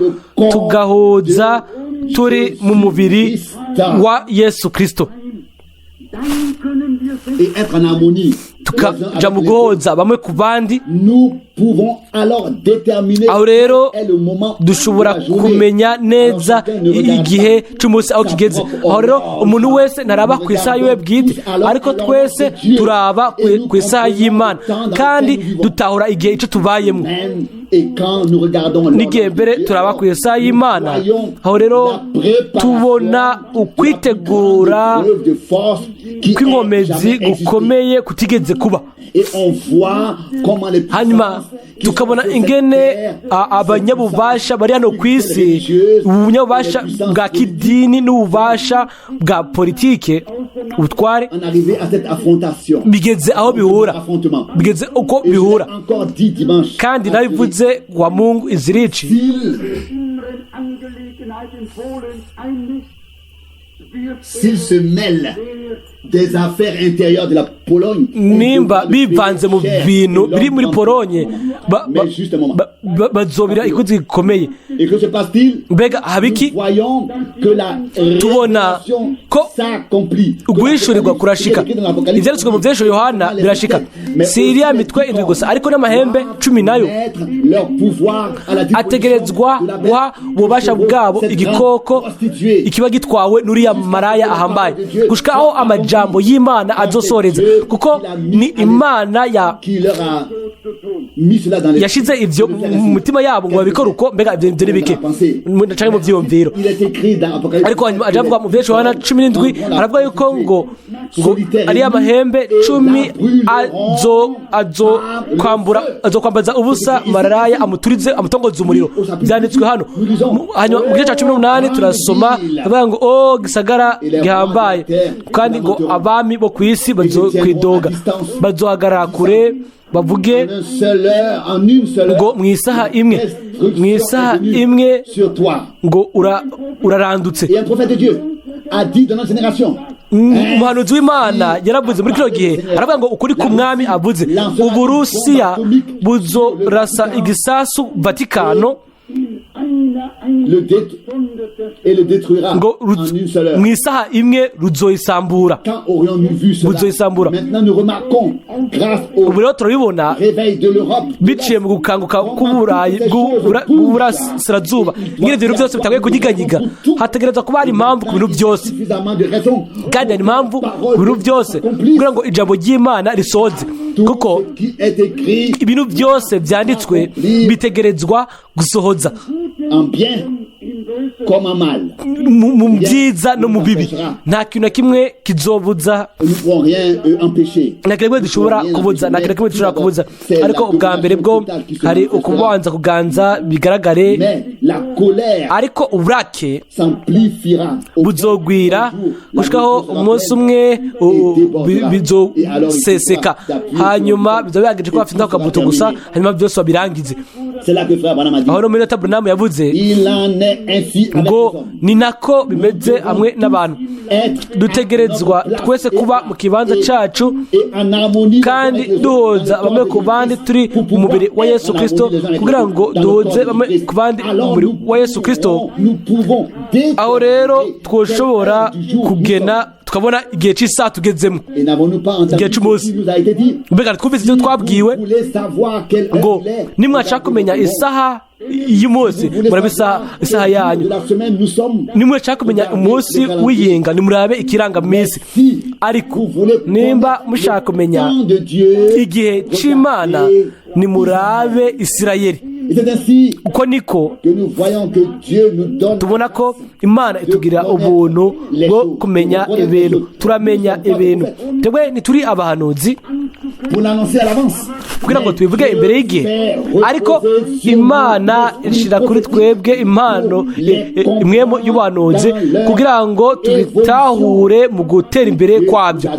tugahuza turi mu mubiri wa Yesu Kristo, Dann können wir Et être en harmonie tukaja mu guhoza bamwe ku bandi. Nous pouvons alors déterminer Aho rero quel est le moment dushobora de la journée. kumenya neza Alors, chacun ne regarde igihe pas cy'umunsi aho sa kigeze. propre Aho rero horloge. umuntu wese ntaraba ku isaha yiwe bwite, ariko twese turaba ku isaha y'Imana kandi dutahura igihe icyo tubayemo. Même et quand nous regardons N'igihe mbere turaba ku isaha y'Imana, aho rero tubona ukwitegura kw'inkomezi gukomeye kutigeze kuba. Hanyuma tukabona ingene abanyabubasha bari hano ku isi, ubunyabubasha bwa kidini n'ububasha bwa politike, ubutware, en arriver à cette affrontation. bigeze aho bihura, Affrontement. bigeze uko Et je l'ai bihura. encore dit dimanche. Kandi nabivuze wa Mungu izirici. S'il inneren Angelegenheiten Polens einmischt, wird s'il se mêle des affaires intérieures de la Pologne, Nimba bivanze mu bintu biri muri Polonye, bazobira ikuzi gikomeye. Et que se passe-t-il? Mbega habiki? Nous voyons que la Tubona révélation ko s'accomplit. uguhishurirwa kurashika. Ibyanditswe mu byesho Yohana birashika. Si iriya mitwe indwi gusa, ariko n'amahembe 10 nayo ategerezwa guha ububasha bwabo igikoko ikiba gitwawe n'uriya maraya ahambaye, gushika aho amajambo y'Imana azosoreza, kuko ni Imana ya qui leur a mis cela dans les yashize ivyo mu mutima yabo ngo babikore uko. Mbega ivyo ni bike canke mu vyiyumviro? Il est écrit dans Apocalypse. Ariko hanyuma aja avuga mu vyinshi, Yohana 17, aravuga yuko ngo ariyo amahembe 10 azo kwambura, azokwambaza ubusa maraya, amuturize, amutongoze umuriro. Byanditswe hano. Hanyuma mu gice cya 18 turasoma avuga ngo: "O gisagara gihambaye!" Kandi ngo abami bo ku isi bazokwidoga, bazohagarara kure, bavuge En un seul heure, en une seule heure, ngo mu isaha imwe, mu isaha imwe sur toi. ngo urarandutse. Et un prophète de Dieu a dit dans notre génération, Umuhanuzi w'Imana yaravuze muri kino gihe, aravuga ngo ukuri ku mwami avuze: Uburusiya buzorasa igisasu Vatikano le et le détruira ngo en une seule heure. mu isaha imwe ruzoyisambura. Quand aurions-nous vu cela? Buzoyisambura. Maintenant, nous remarquons, grâce au Ubu rero turabibona réveil de l'Europe, biciye mu gukanguka k'Uburayi bw'uburasirazuba, ingene ibintu byose bitanguye kunyiganyiga. Hategerezwa kuba hari impamvu ku bintu byose, suffisamment de raisons kandi hari impamvu ku bintu byose kugira ngo ijambo ry'Imana risoze, kuko Tout ce qui est écrit ibintu byose byanditswe bitegerezwa gusohoza, en bien comme en mal. mu byiza no mu bibi. Nta kintu na kimwe kizobuza, Nous ne pouvons rien empêcher. nta kintu na kimwe dushobora kubuza, nta kintu na kimwe dushobora kubuza. Ariko ubwa mbere bwo hari ukubanza kuganza bigaragare. Mais la colère Ariko uburake s'amplifiera. Buzogwira gushikaho umunsi umwe bizoseseka, hanyuma bizoba bihagije ko bafite akabuto gusa, hanyuma byose babirangize. C'est là que frère Branham a dit. Aho no muri Data Branham yavuze Il en est ainsi avec ngo les hommes. ni nako bimeze hamwe n'abantu. Dutegerezwa twese kuba mu kibanza cacu Et en harmonie kandi duhuza bamwe ku bandi turi mu mubiri wa Yesu Kristo, kugira ngo duhuze bamwe ku bandi mu mubiri wa Yesu Kristo. Aho rero twoshobora kugena, tukabona igihe cy'isaha tugezemo, Et n'avons-nous pas entendu igihe ce c'umunsi. qui nous a été dit? Mbega twumvise ibyo twabwiwe Vous voulez savoir quelle heure ngo il est? nimwashaka kumenya isaha y'umunsi, murabe isaha yanyu. De la semaine, nous sommes. Nimwashaka kumenya umunsi w'iyinga, nimurabe ikirangaminsi. Ariko nimba mushaka kumenya Temps de Dieu, igihe c'Imana, nimurabe Isirayeli. Et c'est ainsi Uko niko que nous voyons que Dieu nous donne tubona ko Imana itugirira ubuntu bwo kumenya ibintu. Turamenya ibintu. Twebwe ntituri abahanuzi pour l'annoncer à l'avance. kugira ngo tubivuge imbere y'igihe, ariko Imana ishira kuri twebwe impano imwe y'ubuhanuzi kugira ngo tubitahure mu gutera imbere kwabyo.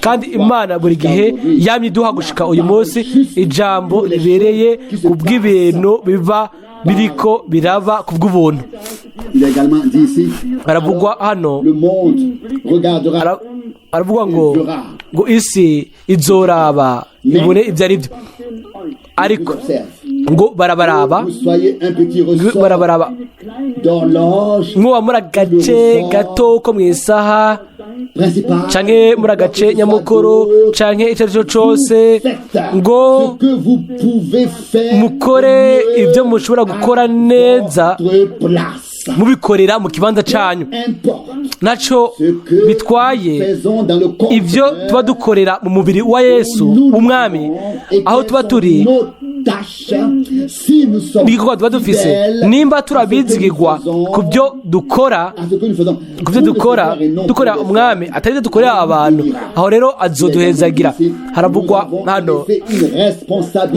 Kandi Imana buri gihe yamye iduha gushika uyu munsi ijambo ribereye ku bw'ibintu biba biriko biraba ku bw'ubuntu. Il est également dit ici. Haravugwa hano Le monde regardera. Aravuga ngo isi izoraba ibone ibyo ari byo, ariko ngo barabaraba, barabaraba nkuba muri agace gato ko mu isaha canke muri agace nyamukuru canke icyo ari cyo cose, ngo mukore ibyo mushobora gukora neza mubikorera mu kibanza canyu. Naco bitwaye ibyo tuba dukorera mu mubiri wa Yesu umwami, aho tuba turi n'igikorwa tuba dufise, nimba turabizigirwa ku byo dukora, ku byo dukora dukorera umwami, atari ibyo dukorera abantu, aho rero azoduhezagira. Haravugwa hano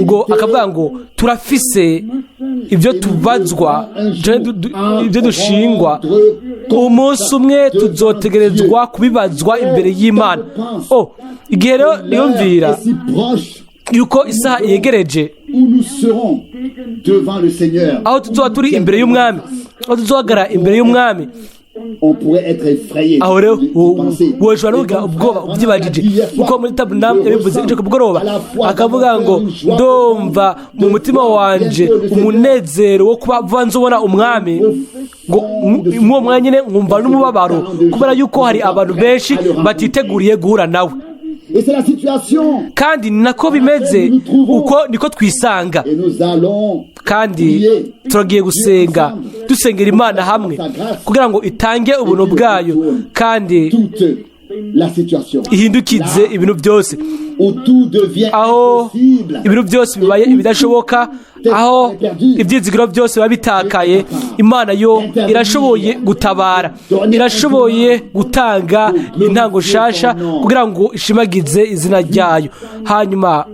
ngo akavuga ngo turafise ibyo tubazwa, ibyo dushingwa. Umunsi umwe tuzotegerezwa kubibazwa imbere y'Imana. Oh, igihe rero niyumvira yuko isaha yegereje aho tuzoba turi imbere y'umwami, aho tuzohagarara imbere y'umwami, aho rero woshobora no kugira ubwoba ubyibajije, kuko muri Tabunamu yabivuze ejo ku mugoroba, akavuga ngo ndumva mu mutima wanje umunezero wo kuba vuba nzobona umwami, ngo mw'uwo mwanya nyine nkumva n'umubabaro kubera yuko hari abantu benshi batiteguriye guhura nawe. Kandi ni nako bimeze, uko niko twisanga. Kandi turagiye gusenga, dusengera Imana hamwe kugira ngo itange ubuntu bwayo kandi ihindukize ibintu byose, aho ibintu byose bibaye ibidashoboka, aho ibyizigiro byose biba bitakaye. Imana yo irashoboye gutabara, irashoboye gutanga intango nshasha kugira ngo ishimagize izina ryayo, hanyuma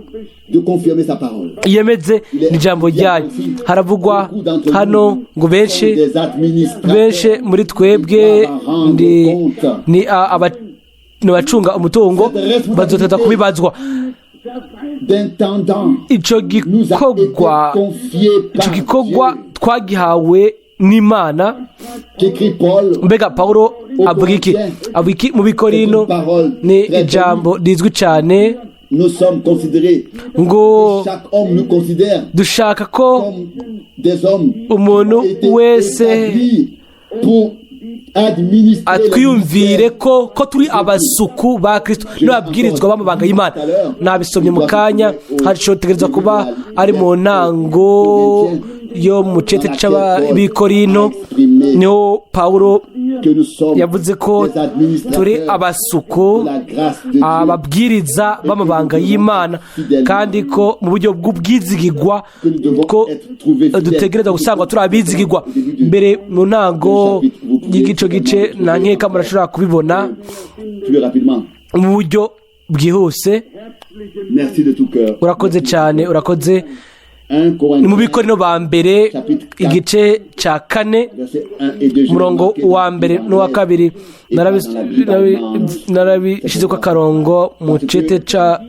yemeze n'ijambo ryayo. Haravugwa hano ngo benshi benshi muri twebwe ni abacunga umutungo, bazoteza kubibazwa. Ico gikorwa twagihawe n'Imana. Mbega Paulo avuga iki? Avuga iki mu Bikorino? Ni ijambo rizwi cyane ngo dushaka ko umuntu wese atwiyumvire ko turi abasuku ba Kristo n'ababwirizwa b'amabanga y'Imana. Nabisomye mu kanya, hashotegereza kuba ari mu ntango yo mu cete c'Abikorino, niho Paulo yavuze ko turi abasuku, ababwiriza b'amabanga y'Imana, kandi ko mu buryo bw'ubwizigigwa ko dutegereza gusangwa turi abizigigwa. Mbere mu ntango y'igico gice, nta nkeka murashobora kubibona mu buryo bwihuse. Urakoze cyane, urakoze. Ni mu Bikorino ba mbere igice cya 4, umurongo wa mbere n'uwa kabiri. Narabishyize ko akarongo mu cete ca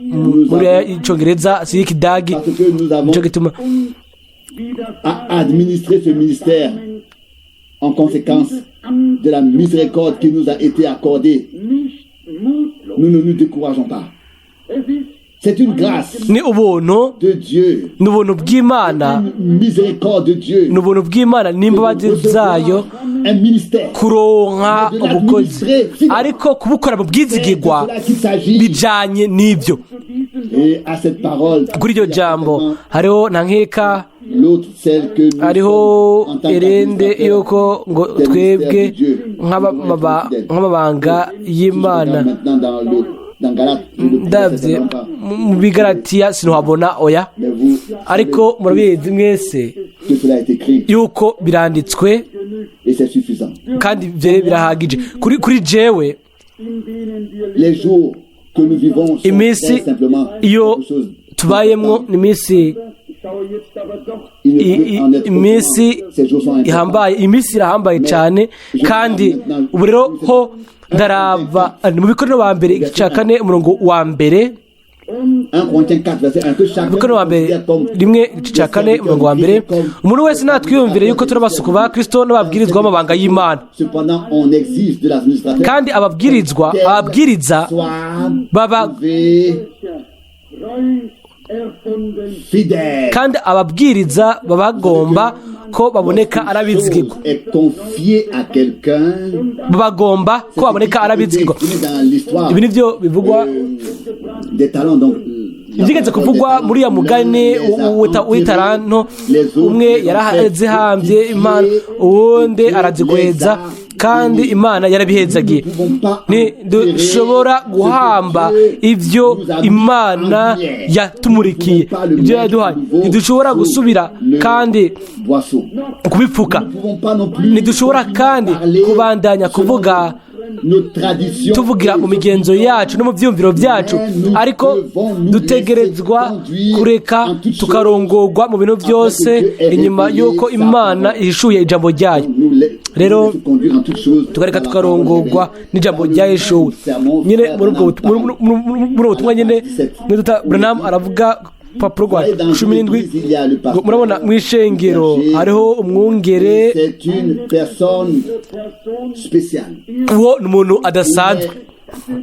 muri icyongereza, si y'ikidagi, nicyo gituma. À administrer ce ministère en conséquence de la miséricorde qui nous a été accordée. Nous ne nous décourageons pas. C'est une grâce Ni ubuntu de Dieu. Ni ubuntu bw'Imana. Une miséricorde de Dieu. Ni ubuntu bw'Imana n'imbabazi zayo Un ministère. kuronka ubukozi, ariko kubukora mu bwizigirwa bijanye n'ibyo. Et à cette parole, Kuri iryo jambo hariho nta nkeka l'autre, celle que nous hariho sommes en tant erende yuko ngo twebwe nk'amabanga y'Imana. Maintenant dans Galates, je ne le Ndabye certainement pas. mu Bigaratiya sinuhabona, oya. Mais vous Ariko murabizi mwese que cela est écrit yuko biranditswe et c'est suffisant. kandi ibyo rero birahagije kuri jewe. Les jours que nous vivons sont Iminsi très simplement iyo quelque chose tubayemwo ni iminsi Il ne peut en être iminsi autrement. Ces jours sont importants. ihambaye, iminsi irahambaye cyane. Kandi ubu rero ho ndaraba ni mu Bikorino ba mbere igice cya 4, umurongo wa mbere. 1 Corinthiens 4, verset 1, que chacun Abakorinto wa mbere considère comme rimwe, igice cya kane, umurongo wa mbere: umuntu wese natwiyumvire yuko turi abasuku ba Kristo n'ababwirizwa b'amabanga y'Imana. Cependant, on exige de l'administrateur Kandi ababwirizwa, ababwiriza soit baba trouvé fidèle. Kandi ababwiriza baba bagomba ko baboneka ari abizigirwa. Est confié à quelqu'un. Baba bagomba ko baboneka ari abizigirwa. Dans l'histoire Ibi nibyo bivugwa des talents, donc ibyigeze kuvugwa muri ya mugani w'itaranto. Umwe yarazihambye impano, uwundi arazigweza, kandi Imana yarabihezagiye. Ntidushobora guhamba ibyo Imana yatumurikiye, ibyo yaduhaye. Ntidushobora gusubira kandi kubipfuka. Ntidushobora kandi kubandanya kuvuga tuvugira mu migenzo yacu no mu byiyumviro byacu, ariko dutegerezwa kureka tukarongorwa mu bintu byose inyuma y'uko Imana ihishuye ijambo ryayo. Rero tukareka tukarongorwa n'ijambo ryahishuwe nyine muri ubwo butumwa nyine. Branham aravuga, papuro rwa 17, ngo murabona mu ishengero hariho umwungere. C'est une personne spéciale. Uwo ni umuntu adasanzwe.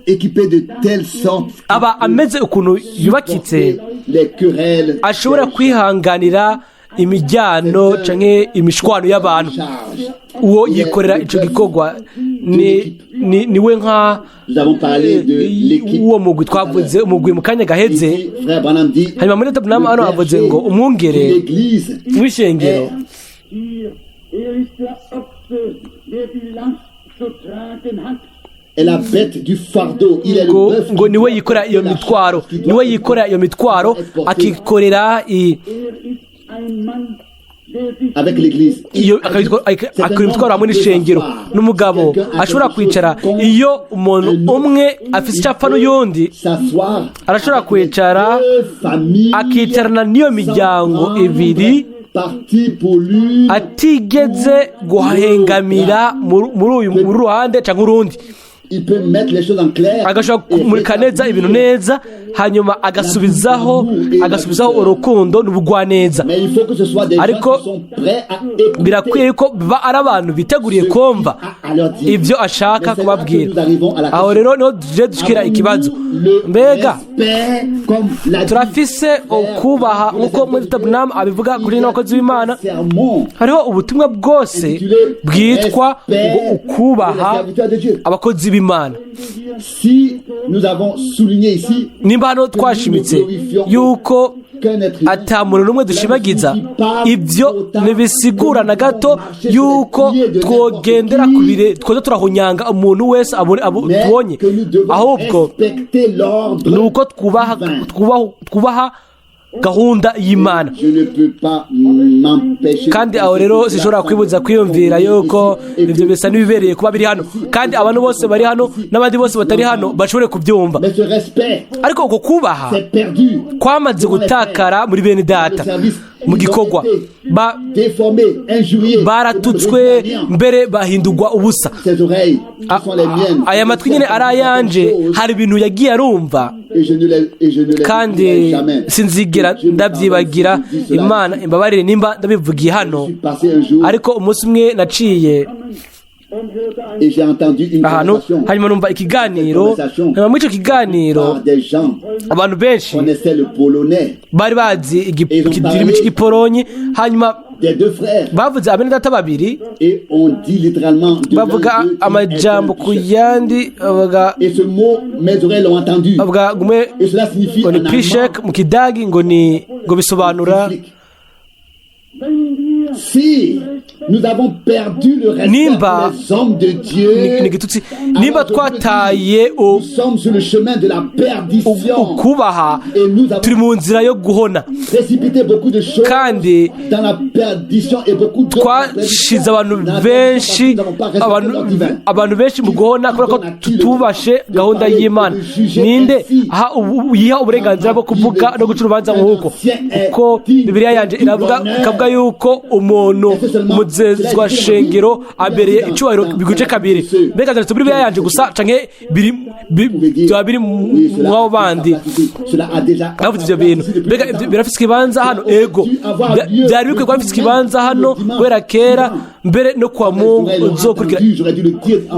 Équipé de telle sorte Aba ameze ukuntu yubakitse les querelles ashobora kwihanganira imijyano canke imishwano y'abantu. charge. Uwo yikorera ico gikorwa ni we nka Nous avons parlé de l'équipe. uwo mugwi. Twavuze umugwi mu kanya gaheze. Ici, frère Branham dit, Hanyuma muri Branham hano avuze ngo umwungere l'église w'ishengero Er ist der Ochse, der die Last zu tragen hat. Est la bête du fardeau. Il est le Ngo bœuf ngo niwe yikorera iyo mitwaro, niwe yikorera iyo mitwaro, akikorera Er ist ein Mann, der sich avec l'église. Iyo akora imitwaro hamwe n'ishengero. N'umugabo ashobora kwicara iyo umuntu umwe afite icyo apfa n'uyundi, S'asseoir arashobora kwicara, deux familles akicarana n'iyo miryango ibiri parti pour l'une atigeze guhengamira muri uyu muri ruhande cyangwa urundi. Il peut mettre les choses en clair Agashobora kumurika neza ibintu neza, hanyuma agasubizaho urukundo n'ubugwaneza. Mais il faut que ce soit des gens Ariko qui sont prêts à écouter birakwiye ko biba ari abantu biteguriye kumva à leur dire. Ibyo ashaka kubabwira. Aho rero niho tuje dushikira ikibazo: mbega turafise ukubaha nk'uko muri Branham abivuga kuri n'abakozi b'Imana? Hariho ubutumwa bwose bwitwa ngo ukubaha abakozi b'Imana. Si nous avons souligné ici Nimba hano twashimitse yuko qu'un être humain ata muntu n'umwe dushimagiza, ibyo ntibisigura na gato yuko twogendera ku bire twoza turahunyanga umuntu wese mais tubonye. Que nous devons Ahubwo respecter l'ordre ni uko twubaha divin. twubaha gahunda y'Imana. Je ne peux pas m'empêcher Kandi aho rero sinshobora kwibuza kwiyumvira yuko ibyo bisa n'ibibereye kuba biri hano, kandi abantu bose bari hano n'abandi bose batari hano bashobore kubyumva. Mais ce respect Ariko uko kubaha c'est perdu, kwamaze gutakara muri bene data mu gikorwa. Déformé, injurié. Baratutswe, mbere bahindurwa ubusa. Ces oreilles qui sont les miennes. Aya matwi nyine ari ayanje, hari ibintu yagiye arumva Et je ne les kandi oublierai jamais. sinzigera ndabyibagira. Imana imbabarire nimba ndabivugiye hano. Je suis passé un jour Ariko umunsi umwe naciye et j'ai entendu une ahantu, conversation hanyuma numva ikiganiro. Hanyuma muri icyo kiganiro par des gens abantu benshi connaissaient le polonais bari bazi ikirimi cy'Igiporonyi. Hanyuma des deux frères bavuze abene data babiri, et on dit littéralement de l'un bavuga d'eux qu'il est amajambo un ku pichek. yandi, bavuga Et ce mot, mes oreilles l'ont entendu. Bavuga umwe Et cela signifie ngo en ni allemand pishek mu Kidagi, ngo ni ngo bisobanura flic. Si nous avons perdu le respect Nimba pour les hommes de Dieu, ni igitutsi. Nimba twataye nous sommes sur le chemin de la perdition. Ukubaha, Et nous avons turi mu nzira yo guhona. Précipité beaucoup de choses Kandi dans la perdition et beaucoup d'autres twashize abantu benshi abantu benshi mu guhona kubera ko tutubashe gahunda y'Imana. Ninde aha yiha uburenganzira bwo kuvuga no guca urubanza nk'uko? Kuko Bibiliya yanjye iravuga, ikavuga yuko Umuntu umuzezwa shengero abereye icyubahiro biguje kabiri. Mbega byanditse muri Bibiliya yanje gusa canke biri byaba biri mw'abo bandi bavuze ivyo bintu? Mbega ibyo birafise ikibanza hano? Ego, byari bikwiye kuba bifise ikibanza hano guhera kera, mbere no kwa Mungu uzokurikira.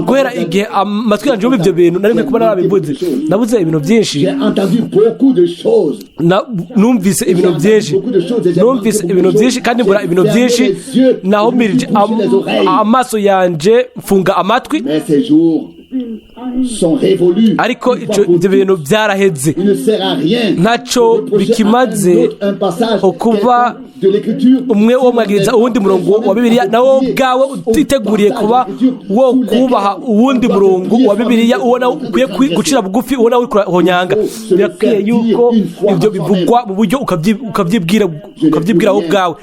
Guhera igihe amatwi yanje yumva ivyo bintu, nari nkwiye kuba narabivuze. Nabuze ibintu byinshi. J'ai entendu beaucoup de choses. Numvise ibintu byinshi, numvise ibintu byinshi kandi mbura ibintu byinshi. Nahumirije amaso yanje, mfunga amatwi. Mais ces jours sont révolus. Ariko ibyo bintu byaraheze. Il ne sert à rien Ntacyo bikimaze ukuba umwe wo mwagiriza uwundi murongo wa Bibiliya, nawe ubwawe utiteguriye kuba wo kubaha uwundi murongo wa Bibiliya, uwo nawe ukwiye gucira bugufi, uwo nawe uri kuhonyanga. Birakwiye yuko ibyo bivugwa mu buryo ukabyibwira wowe ubwawe.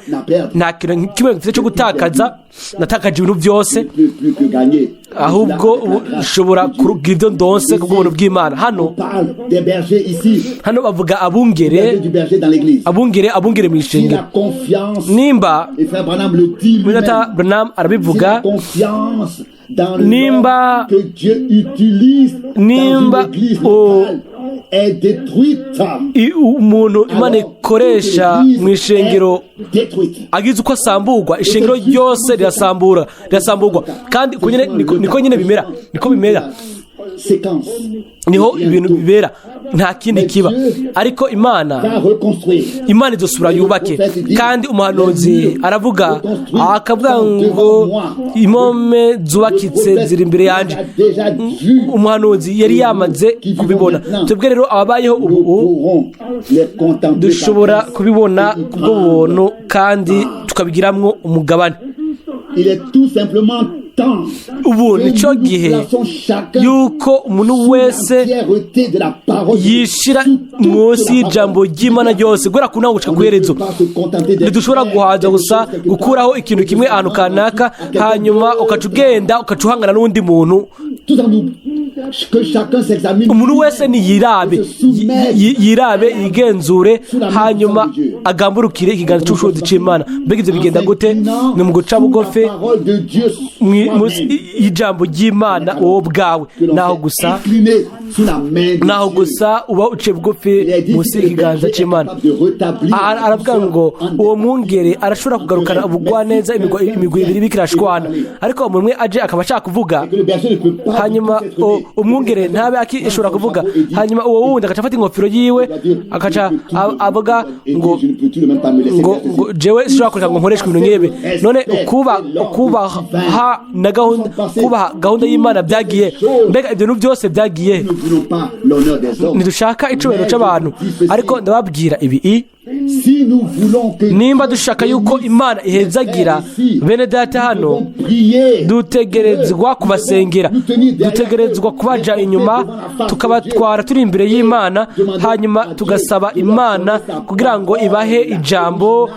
Nta kintu kimwe mfite cyo gutakaza, natakaje ibintu byose. Plus que gagner. Ahubwo ubu nshobora kugira ibyo ndonse kubw'ubuntu bw'Imana hano. On parle des bergers ici. Hano bavuga abungere. Berger du berger dans l'église. Abungere mu Si ishengero. la confiance, Nimba et frère Branham le dit lui-même, Mwene Branham si arabivuga, la confiance dans Nimba l'homme que Dieu utilise dans nimba une église locale est détruite, umuntu Imana ikoresha mu ishengero détruite. agize uko asamburwa, ishengero ryose rirasamburwa. Kandi uko nyene niko nyene bimera, niko bimera. Séquence. Niho ibintu bibera, nta kindi kiba. Ariko Imana Va reconstruire. Imana izosubira yubake. Kandi umuhanuzi aravuga, akavuga ngo impome zubakitse ziri imbere yanjye. Déjà vu. Umuhanuzi yari yamaze kubibona. Twebwe rero ababayeho ubu Nous pourrons les contempler dushobora par kubibona kubw'ubuntu kandi tukabigiramwo umugabane. Il est tout simplement temps Ubu nicyo gihe yuko umuntu wese yishira munsi y'ijambo ry'Imana ryose, guhera ku ntango gushika ku iherezo. Ntidushobora guhaza gusa gukuraho ikintu kimwe ahantu kanaka, hanyuma ukaca ugenda ukaca uhangana n'undi muntu. Umuntu wese niyirabe, yirabe, yigenzure, hanyuma agamburukire ikiganza cy'ubushobozi c'Imana. Mbega ibyo bigenda gute? Ni mu guca bugufi munsi y'ijambo ry'Imana wowe ubwawe. Naho gusa uba uciye bugufi munsi y'ikiganza c'Imana. Aravuga ngo uwo mwungere arashobora kugarukana ubugwaneza imigwi ibiri bikirashwana, ariko umuntu umwe aje akaba ashaka kuvuga, hanyuma umwungere ntabe akishobora kuvuga, hanyuma uwo wundi agaca afata ingofero yiwe, agaca avuga ngo jewe sinshobora kureka ngo nkoreshwe ibintu nk'ibi. None ukubaha na gahunda, kubaha gahunda y'Imana byagiye? Mbega ibyo bintu byose byagiye? Ntidushaka icubahiro c'abantu, ariko ndababwira ibi i nimba dushaka yuko Imana ihezagira bene data hano, dutegerezwa kubasengera, dutegerezwa kubaja inyuma, tukabatwara turi imbere y'Imana, hanyuma tugasaba Imana kugira ngo ibahe ijambo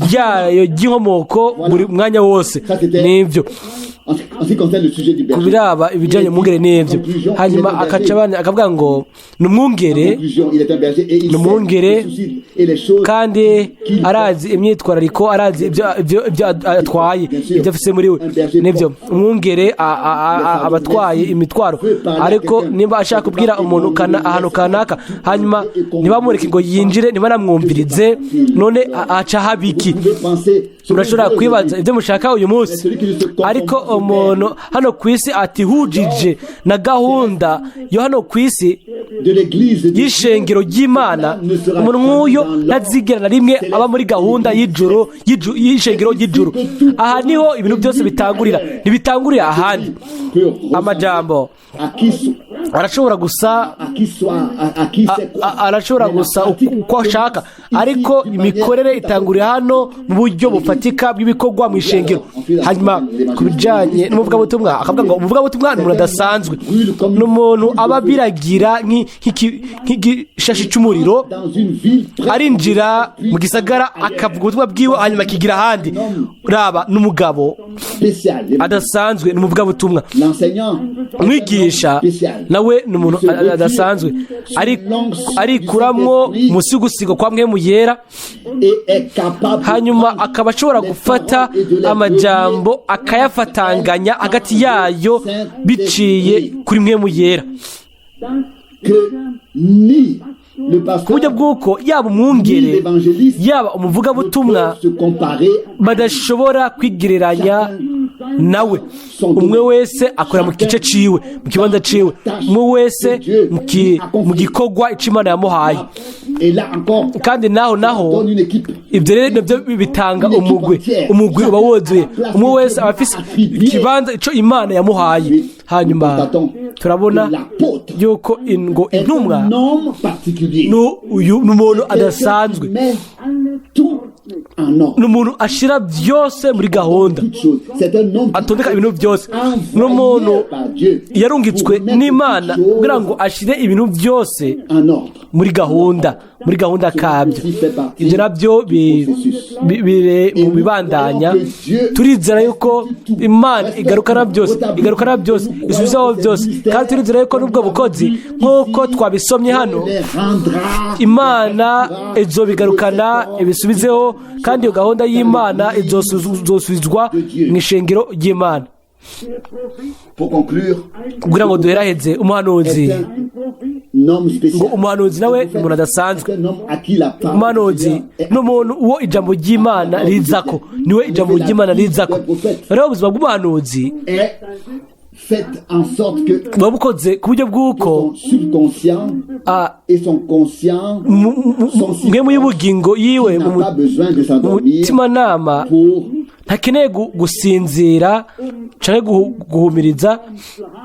ryayo ry'inkomoko buri mwanya wose. Nibyo ku biraba ibijyanye umwungere, n'ibyo. Hanyuma akaca abana akavuga ngo ni umwungere, ni umwungere kandi arazi imyitwarariko, arazi ibyo atwaye, ibyo afise muri we. Nibyo, umwungere aba atwaye imitwaro. Ariko niba ashaka kubwira umuntu ahantu kanaka, hanyuma ntibamureke ngo yinjire, ntibanamwumvirize, none aca habiki? Murashobora kwibaza ibyo mushaka uyu munsi, ariko umuntu hano ku isi atihujije na gahunda yo hano ku isi y'ishengero ry'Imana, umuntu nk'uyo ntazigera na rimwe aba muri gahunda y'ijuru, y'ishengero ry'ijuru. Aha niho ibintu byose bitangurira, ntibitangurira ahandi. Amajambo arashobora gusa uko ashaka, ariko imikorere itangurira hano mu buryo bufatika bw'ibikorwa mu ishengero. Hanyuma ku bijyanye n'umuvugabutumwa, akavuga ngo umuvugabutumwa ni umuntu adasanzwe, ni umuntu aba biragira nk'igishashi cy'umuriro, arinjira mu gisagara akavuga ubutumwa bwiwe, hanyuma akigira ahandi. Raba, n'umugabo spécial. Adasanzwe ni umuvugabutumwa. L'enseignant Umwigisha nawe ni umuntu adasanzwe. Arikuramwo munsi y'ugusigwa kwa Mpwemu Yera, et est capable hanyuma akaba ashobora gufata amajambo akayafatanganya hagati yayo biciye kuri Mpwemu Yera, que ni le ku pasteur buryo bw'uko yaba ni umwungere, l'évangéliste yaba umuvugabutumwa peuvent se comparer. badashobora kwigereranya nawe. Umwe wese akora mu gice ciwe, mu kibanza ciwe, umwe wese mu gikorwa ico Imana yamuhaye. Et là encore, Kandi naho donne une équipe. Ibyo rero nabyo bitanga umugwi. Umugwi uba wuzuye, umwe wese aba afise ikibanza ico Imana yamuhaye. Hanyuma turabona L'apôtre yuko ngo est intumwa un homme particulier. Uyu ni umuntu adasanzwe. Met tout en ordre. Ni umuntu ashira byose muri gahunda, Toutes choses. C'est un homme qui atondeka ibintu byose. Ni umuntu envoyé par Dieu yarungitswe pour mettre n'Imana toutes choses kugira ngo ashire ibintu byose en ordre. muri gahunda, muri gahunda kabyo. Ibyo nabyo bire mu bibandanya. Turizera yuko Imana igarukana byose, igarukana byose, isubizaho byose. Kandi turizera yuko n'ubwo bukozi, nk'uko twabisomye hano, Les rendra. Imana izobigarukana, ibisubizeho, kandi iyo gahunda y'Imana izosubizwa mu ishengero ry'Imana. Pour conclure, Kugira ngo duheraheze, umuhanuzi, est un homme spécial. ngo umuhanuzi nawe ni umuntu adasanzwe. C'est un homme à qui la parole Umuhanuzi du Seigneur est ni umuntu uwo ijambo ry'Imana rizako, niwe ijambo ry'Imana rizako. Rero ubuzima bw'umuhanuzi est faite en sorte que buba bukoze ku buryo bw'uko son subconscient et son conscient mwe mu y'ubugingo yiwe, n'a pas besoin de mu s'endormir mutimanama, pour, ntakeneye gusinzira canke guhumiriza,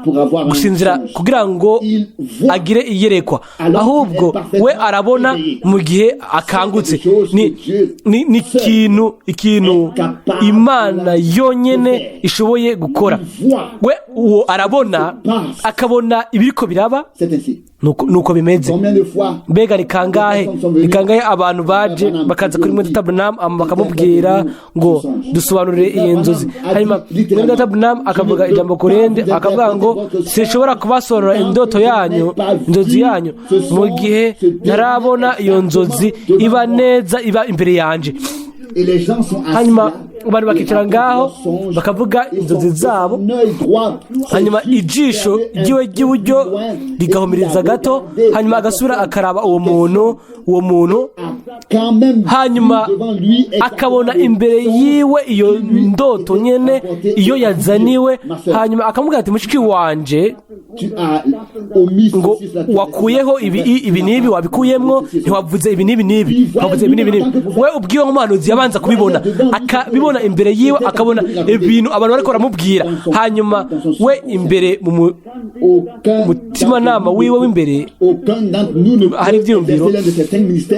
pour avoir un gusinzira songe. kugira ngo Il voit agire iyerekwa, ahubwo we arabona mu gihe akangutse. Ni ikintu Imana yonyene ishoboye gukora. We uwo arabona, akabona ibiriko biraba. C'est ainsi. Nuko bimeze. Combien de fois Mbega ni kangahe, ni kangahe abantu baje bakaza kuri mwene Data Branham bakamubwira ngo: "Dusobanurire iyi nzozi"? Hanyuma mwene Data Branham akavuga ijambo ku rindi, akavuga ngo: "Sinshobora kubasobanurira indoto yanyu, inzozi yanyu, mu gihe ntarabona iyo nzozi iba neza, iba imbere yanje." Et les gens sont assis Hanyuma là, abantu bakicara ngaho bakavuga inzozi zabo, hanyuma ijisho ryiwe ry'iburyo rigahumiriza gato, hanyuma agasubira akaraba uwo muntu, hanyuma akabona imbere yiwe iyo ndoto nyene iyo yazaniwe, hanyuma akamubwira ati: "Mushiki wanje," ngo "wakuyeho ibi, ibi n'ibi, wabikuyemwo, ntiwavuze ibi n'ibi n'ibi, ntiwavuze ibi n'ibi n'ibi." We ubwiwe nk'umuhanuzi yabanza kubibona, akabibona imbere yiwe, akabona ibintu abantu bariko baramubwira. Hanyuma we imbere mu mutimanama wiwe w'imbere hari ibyiyumviro.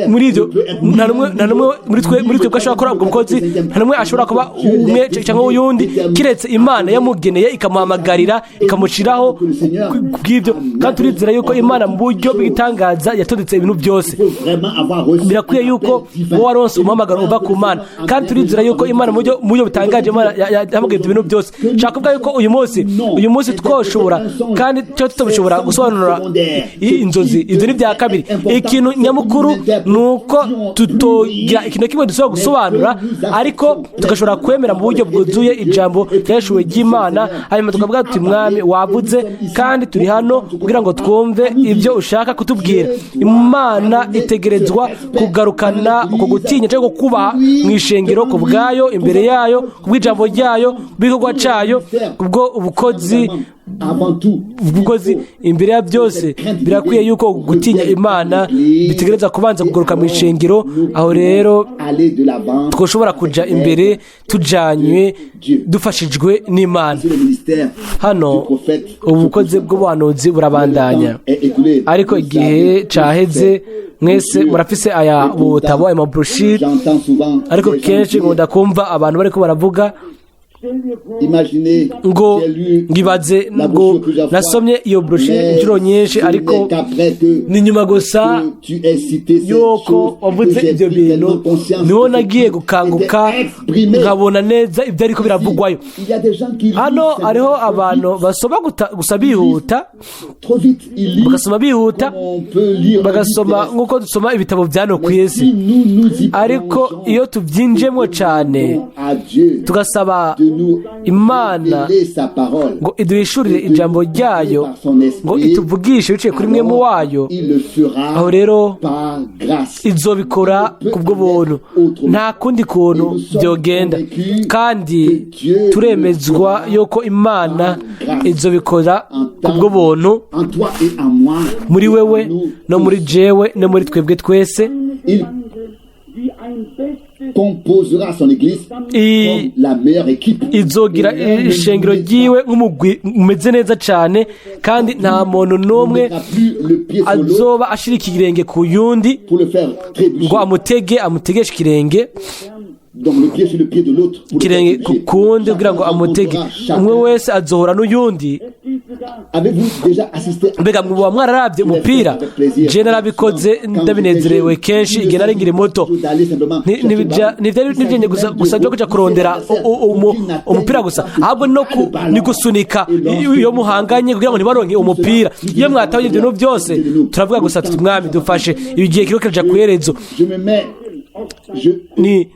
Muri ibyo nta n'umwe muri twebwe ashobora gukora ubwo bukozi, nta n'umwe ashobora kuba umwe cyangwa uyundi, kiretse Imana yamugeneye, ikamuhamagarira, ikamushyiraho kubw'ibyo. Kandi turizera yuko Imana mu buryo bw'itangaza yatondetse ibintu byose. Birakwiye yuko wowe waronse umuhamagaro uva ku Mana, kandi turizera yuko Imana mu buryo butangaje, Imana yahamagaye ibyo bintu byose. Nshaka kuvuga yuko uyu munsi twoshobora kandi cyo tutabishobora gusobanura inzozi, ibyo ni bya kabiri. Ikintu nyamukuru ni uko tutogira ikintu na kimwe dushobora gusobanura, ariko tugashobora kwemera mu buryo bwuzuye ijambo ryashuwe ry'Imana, hanyuma tukavuga tuti: "Mwami, wavuze, kandi turi hano kugira ngo twumve ibyo ushaka kutubwira." Imana itegerezwa kugarukana uko gutinya cyangwa kubaha mu ishengero ku bwayo, imbere yayo, ku bw'ijambo ryayo, bw'igikorwa cyayo, kubwo ubukozi. Imbere ya byose, birakwiye yuko gutinya Imana bitegereza kubanza kugaruka mu ishengero. Aho rero twashobora kuja imbere tujanywe, dufashijwe n'Imana. Hano ubukozi bw'ubuhanuzi burabandanya, ariko igihe caheze. Mwese murafise aya butabo, aya mabroshire, ariko kenshi nkunda kumva abantu bariko baravuga. Imaginez, Ngo j'ai lu ngibaze la ngo brochure plusieurs fois, nasomye iyo brochure mais inshuro nyinshi ce ariko n'est qu'après que ni nyuma gusa que tu aies cité ces yuko choses que wavuze j'ai ibyo pris bintu tellement conscience niho de ce nagiye qui gukanguka était exprimé. Nkabona neza ibyo ariko biravugwayo. Il y a des gens qui lisent Hano simplement hariho trop abantu vite. basoma gusa bihuta, Trop vite, ils lisent bagasoma bihuta, comme on peut lire un bagasoma livre. nk'uko dusoma ibitabo bya hano ku Mais isi. si nous nous y Ariko plongeons, iyo tubyinjemo cyane, à Dieu tugasaba de nous Imana révéler sa parole, ngo iduhishurire ijambo ryayo, ngo ituvugishe biciye kuri Mpwemu wayo, il le fera aho rero par grâce. izobikora ku bw'ubuntu, nta kundi kuntu byogenda. Kandi turemezwa yuko Imana izobikora ku bw'ubuntu En toi et en moi, muri et wewe en nous no muri tous. jewe no muri twebwe twese. Il composera son église comme la meilleure équipe. Izogira Et l'un ne ishengero mettra ryiwe nk'umugwi umeze neza cyane, kandi nta muntu n'umwe ne mettra plus le pied sur l'autre azoba ashira ikirenge ku yundi pour le faire trébucher. ngo amutege, amutegeshe ikirenge, Donc le pied sur le pied de l'autre pour le faire ikirenge ku trébucher. kundi kugira ngo Chacun amutege. rencontrera chacun. Umwe wese azohora n'uyundi. Avez-vous déjà assisté à Mbega muba mwararabye umupira? Je narabikoze ndabinezerewe kenshi igihe nari nkiri muto. Ntibyari ntibyenge gusa gusa byo kuja kurondera umupira gusa, ahubwo no ni gusunika iyo muhanganye kugira ngo ntibaronke umupira. Iyo mwataye ibyo bintu byose, turavuga gusa tuti: "Mwami, dufashe, ibi gihe kiriko kiraja ku iherezo." Je me mets, je Ni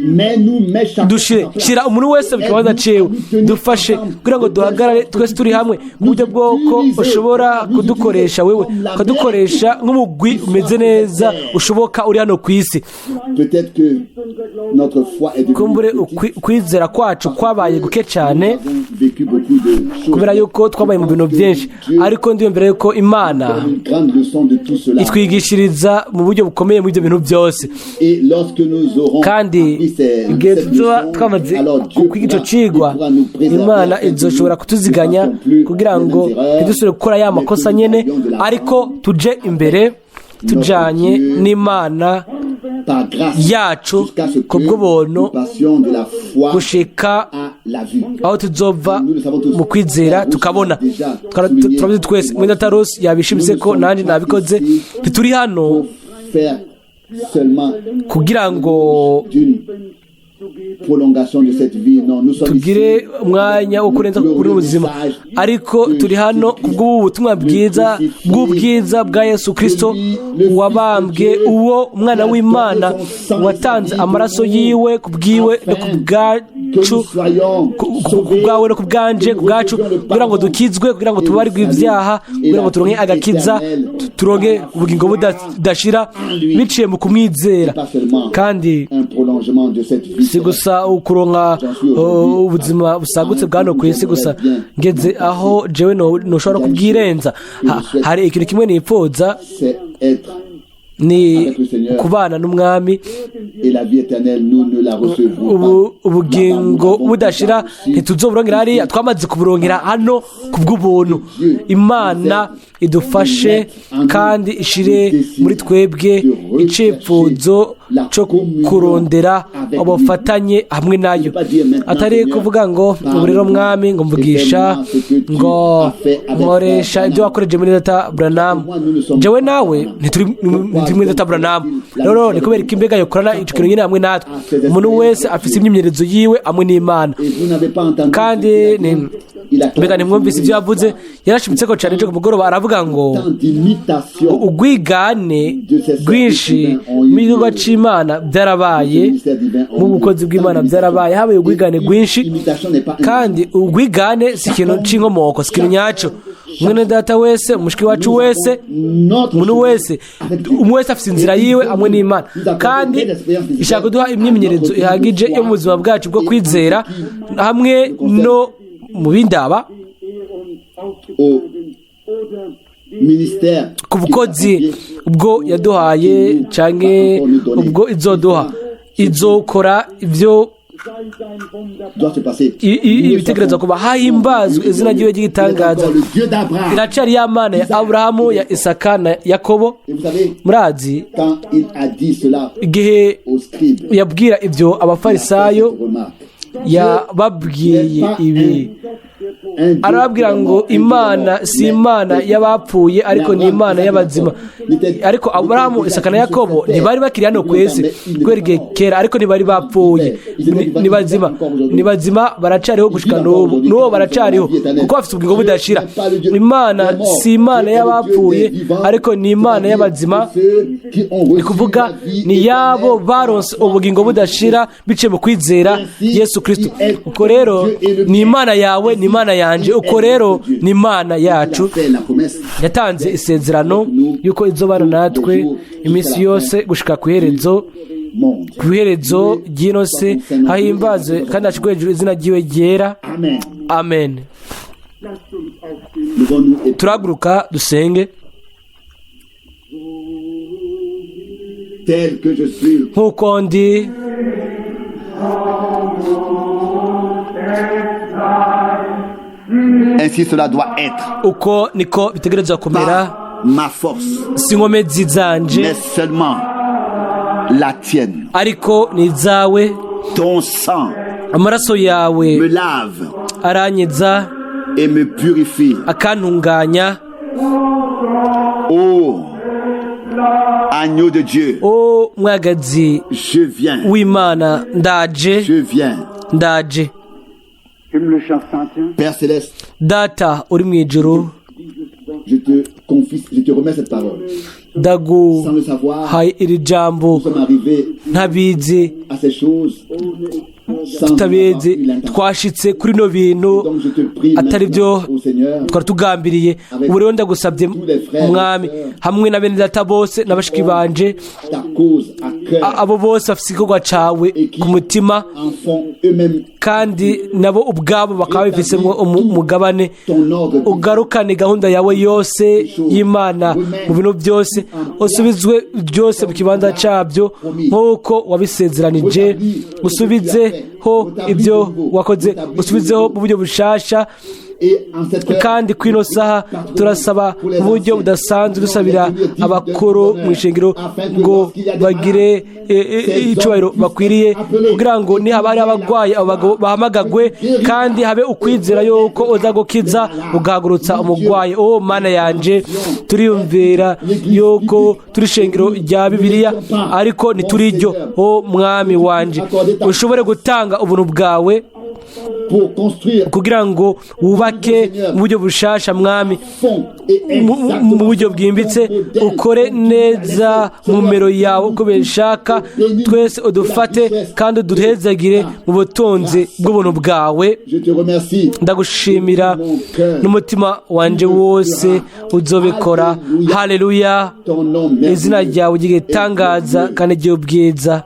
mets nous mets chacun dushire à sa place. shira umuntu wese mu kibanza ciwe, dufashe kugira ngo duhagarare twese turi hamwe, ku buryo bwoko ushobora kudukoresha wewe, ukadukoresha nk'umugwi umeze neza ushoboka uri hano ku isi. Peut-être que notre foi est devenue Kumbure petite. ukwizera kwacu kwabaye guke cyane Nous avons vécu beaucoup de choses. kubera yuko twabaye mu bintu byinshi, ariko ndiyumvira yuko Imana Une grande leçon de tout cela. itwigishiriza mu buryo bukomeye muri ibyo bintu byose. Et lorsque nous aurons Kandi appris igihe cette tuzoba leçon, twamaze alors Dieu kwiga icyo pourra, cigwa, il pourra nous préserver Imana afin que izoshobora nous kutuziganya ne fassions plus kugira les ngo mêmes erreurs, ntidusubire gukora ya mais makosa que nous nyene, allions de l'avant ariko tuje imbere tujanye n'Imana par grâce yacu jusqu'à ce que ku bw'ubuntu nous passions de la foi gushika à la vue. Aho tuzova mu kwizera tukabona. Turabizi twese, mwene Tarusi yabishimitse ko nanjye nabikoze, ntituri hano Pour faire seulement kugira ngo d'une prolongation de cette vie. Non, nous sommes tugire ici umwanya wo kurenza kuri ubuzima, ariko turi hano kubw'ubu butumwa bwiza bw'ubwiza bwa Yesu Kirisito wabambwe, uwo umwana w'Imana watanze amaraso yiwe ku bwiwe no ku bwacu, ku bwawe no ku bwanje, ku bwacu, kugira ngo dukizwe, kugira ngo tubarirwe ibyaha, kugira ngo turonke agakiza, turonke ubugingo budashira biciye mu kumwizera. Pas seulement Kandi un prolongement de cette vie. si gusa ukuronka ubuzima busagutse bwa hano ku isi gusa. Ngeze aho jewe noshobora no kubwirenza. Hari ikintu kimwe nipfuza, C'est être ni kubana n'Umwami. Et la vie éternelle, nous ne la recevrons Ubu pas. ubugingo budashira ntituzoburongera hariya, twamaze kuburongera hano ku bw'ubuntu. Imana idufashe kandi ishire muri twebwe icyifuzo cyo kurondera ubufatanye hamwe nayo, atari kuvuga ngo: "Ubu rero Mwami, ngo mvugisha, ngo nkoresha ibyo wakoreje muri data Branham." Jewe nawe ntituri muri data Branham. Rero ni kubera ko imbega yokorana ico kintu nyine hamwe natwe. Umuntu wese afise imyimenyerezo yiwe hamwe n'Imana. Et vous n'avez pas entendu Kandi ce qu'il a dit? Il a mbega ntimwumvise ibyo yavuze? Yarashimitse ko cyane ejo ku mugoroba, aravuga ngo tant d'imitations ugwigane rwinshi mu gikorwa c'Imana byarabaye, mu bukozi bw'Imana byarabaye, habaye ubwigane bwinshi. Kandi ubwigane si ikintu c'inkomoko, si ikintu nyaco. Mwene data wese, umushiki wacu wese, umuntu wese, umwe wese afite inzira yiwe hamwe n'Imana, kandi ishaka kuduha imyimenyerezo ihagije yo mu buzima bwacu bwo kwizera hamwe no mu bindaba au ministère ku bukozi ubwo yaduhaye canke ubwo izoduha. Izokora ibyo doit se passer. Ibitekerezo kuba. Hahimbazwe izina ryiwe ry'igitangaza. Le Dieu d'Abraham. Iracari ya Mana ya Aburahamu, ya Isaka na Yakobo. Et vous savez, Murazi, quand il a dit cela igihe aux scribes, yabwira ibyo Abafarisayo, cette remarque. Yababwiye ibi, arababwira ngo Imana si Imana y'abapfuye, ariko ni Imana y'abazima. Ariko Aburahamu, Isaka na Yakobo ntibari bakiri hano ku isi kubera igihe kera, ariko ntibari bapfuye, ni bazima, ni bazima, baracariho gushika n'ubu, n'ubu baracariho kuko bafite ubugingo budashira. Imana si Imana y'abapfuye, ariko ni Imana y'abazima, ni kuvuga ni yabo baronse ubugingo budashira biciye mu kwizera Yesu Kristo. Uko rero ni Imana yawe, ni Imana yanje, uko rero ni Imana yacu. Yatanze isezerano yuko izobana natwe iminsi yose gushika ku iherezo ry'ino si. Hahimbaze kandi hashyirwe hejuru izina ryiwe ryera. Amen. Turahaguruka dusenge. Tel que je suis, Nk'uko ndi, ainsi cela doit être. Uko niko bitegerezwa kumera. Pas ma force, Si inkomezi zanje, mais seulement la tienne. Ariko ni izawe. Ton sang Amaraso yawe me lave aranyeza et me purifie. akantunganya. Ô agneau de Dieu, O mwagazi je viens, w'Imana, ndaje, je viens. ndaje. Himmlischer Vater, Père céleste, Data uri mu ijuru, je te confie, je te remets cette parole. Sans le savoir, ndaguhaye iri jambo. Nous sommes arrivés Ntabizi, à ces choses sans en avoir tutabizi, eu l'intention. twashitse kuri bino bintu Donc je te prie atari byo maintenant, ô Seigneur, twari tugambiriye. Ubu rero ndagusabye, Mwami, hamwe na bene data bose na bashiki banje, ta cause à cœur abo bose bafite igikorwa cawe ku mutima, en font eux-mêmes kandi nabo ubwabo bakaba bifisemo umugabane, ton ordre. Ugarukane gahunda yawe yose y'Imana mu bintu byose, usubizwe byose mu kibanza cyabyo nk'uko wabisezeranije, usubizeho ibyo wakoze, usubizeho mu buryo bushasha. Et en cette heure, Kandi ku ino saha turasaba mu buryo budasanzwe, dusabira abakuru mu ishengero ngo bagire icubahiro bakwiriye, kugira ngo nihaba hari abarwayi, abo bagabo bahamagagwe, kandi habe ukwizera yuko uza gukiza ugahagurutsa umurwayi. O Mana yanje, turiyumvira yuko turi ishengero rya Bibiliya, ariko ntituriryo. O Mwami wanje, ushobore gutanga ubuntu bwawe pour construire kugira ngo wubake mu buryo bushasha, Mwami, fond et mu buryo bwimbitse, ukore neza mu mero yawe uko bishaka, twese udufate kandi uduhezagire mu butunzi bw'ubuntu bwawe. Je te remercie. Ndagushimira n'umutima wanje wose, uzobikora. Haleluya! Ton nom merveilleux Izina ryawe ry'igitangaza kandi ry'ubwiza.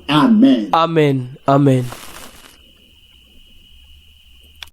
Amen. Amen, amen.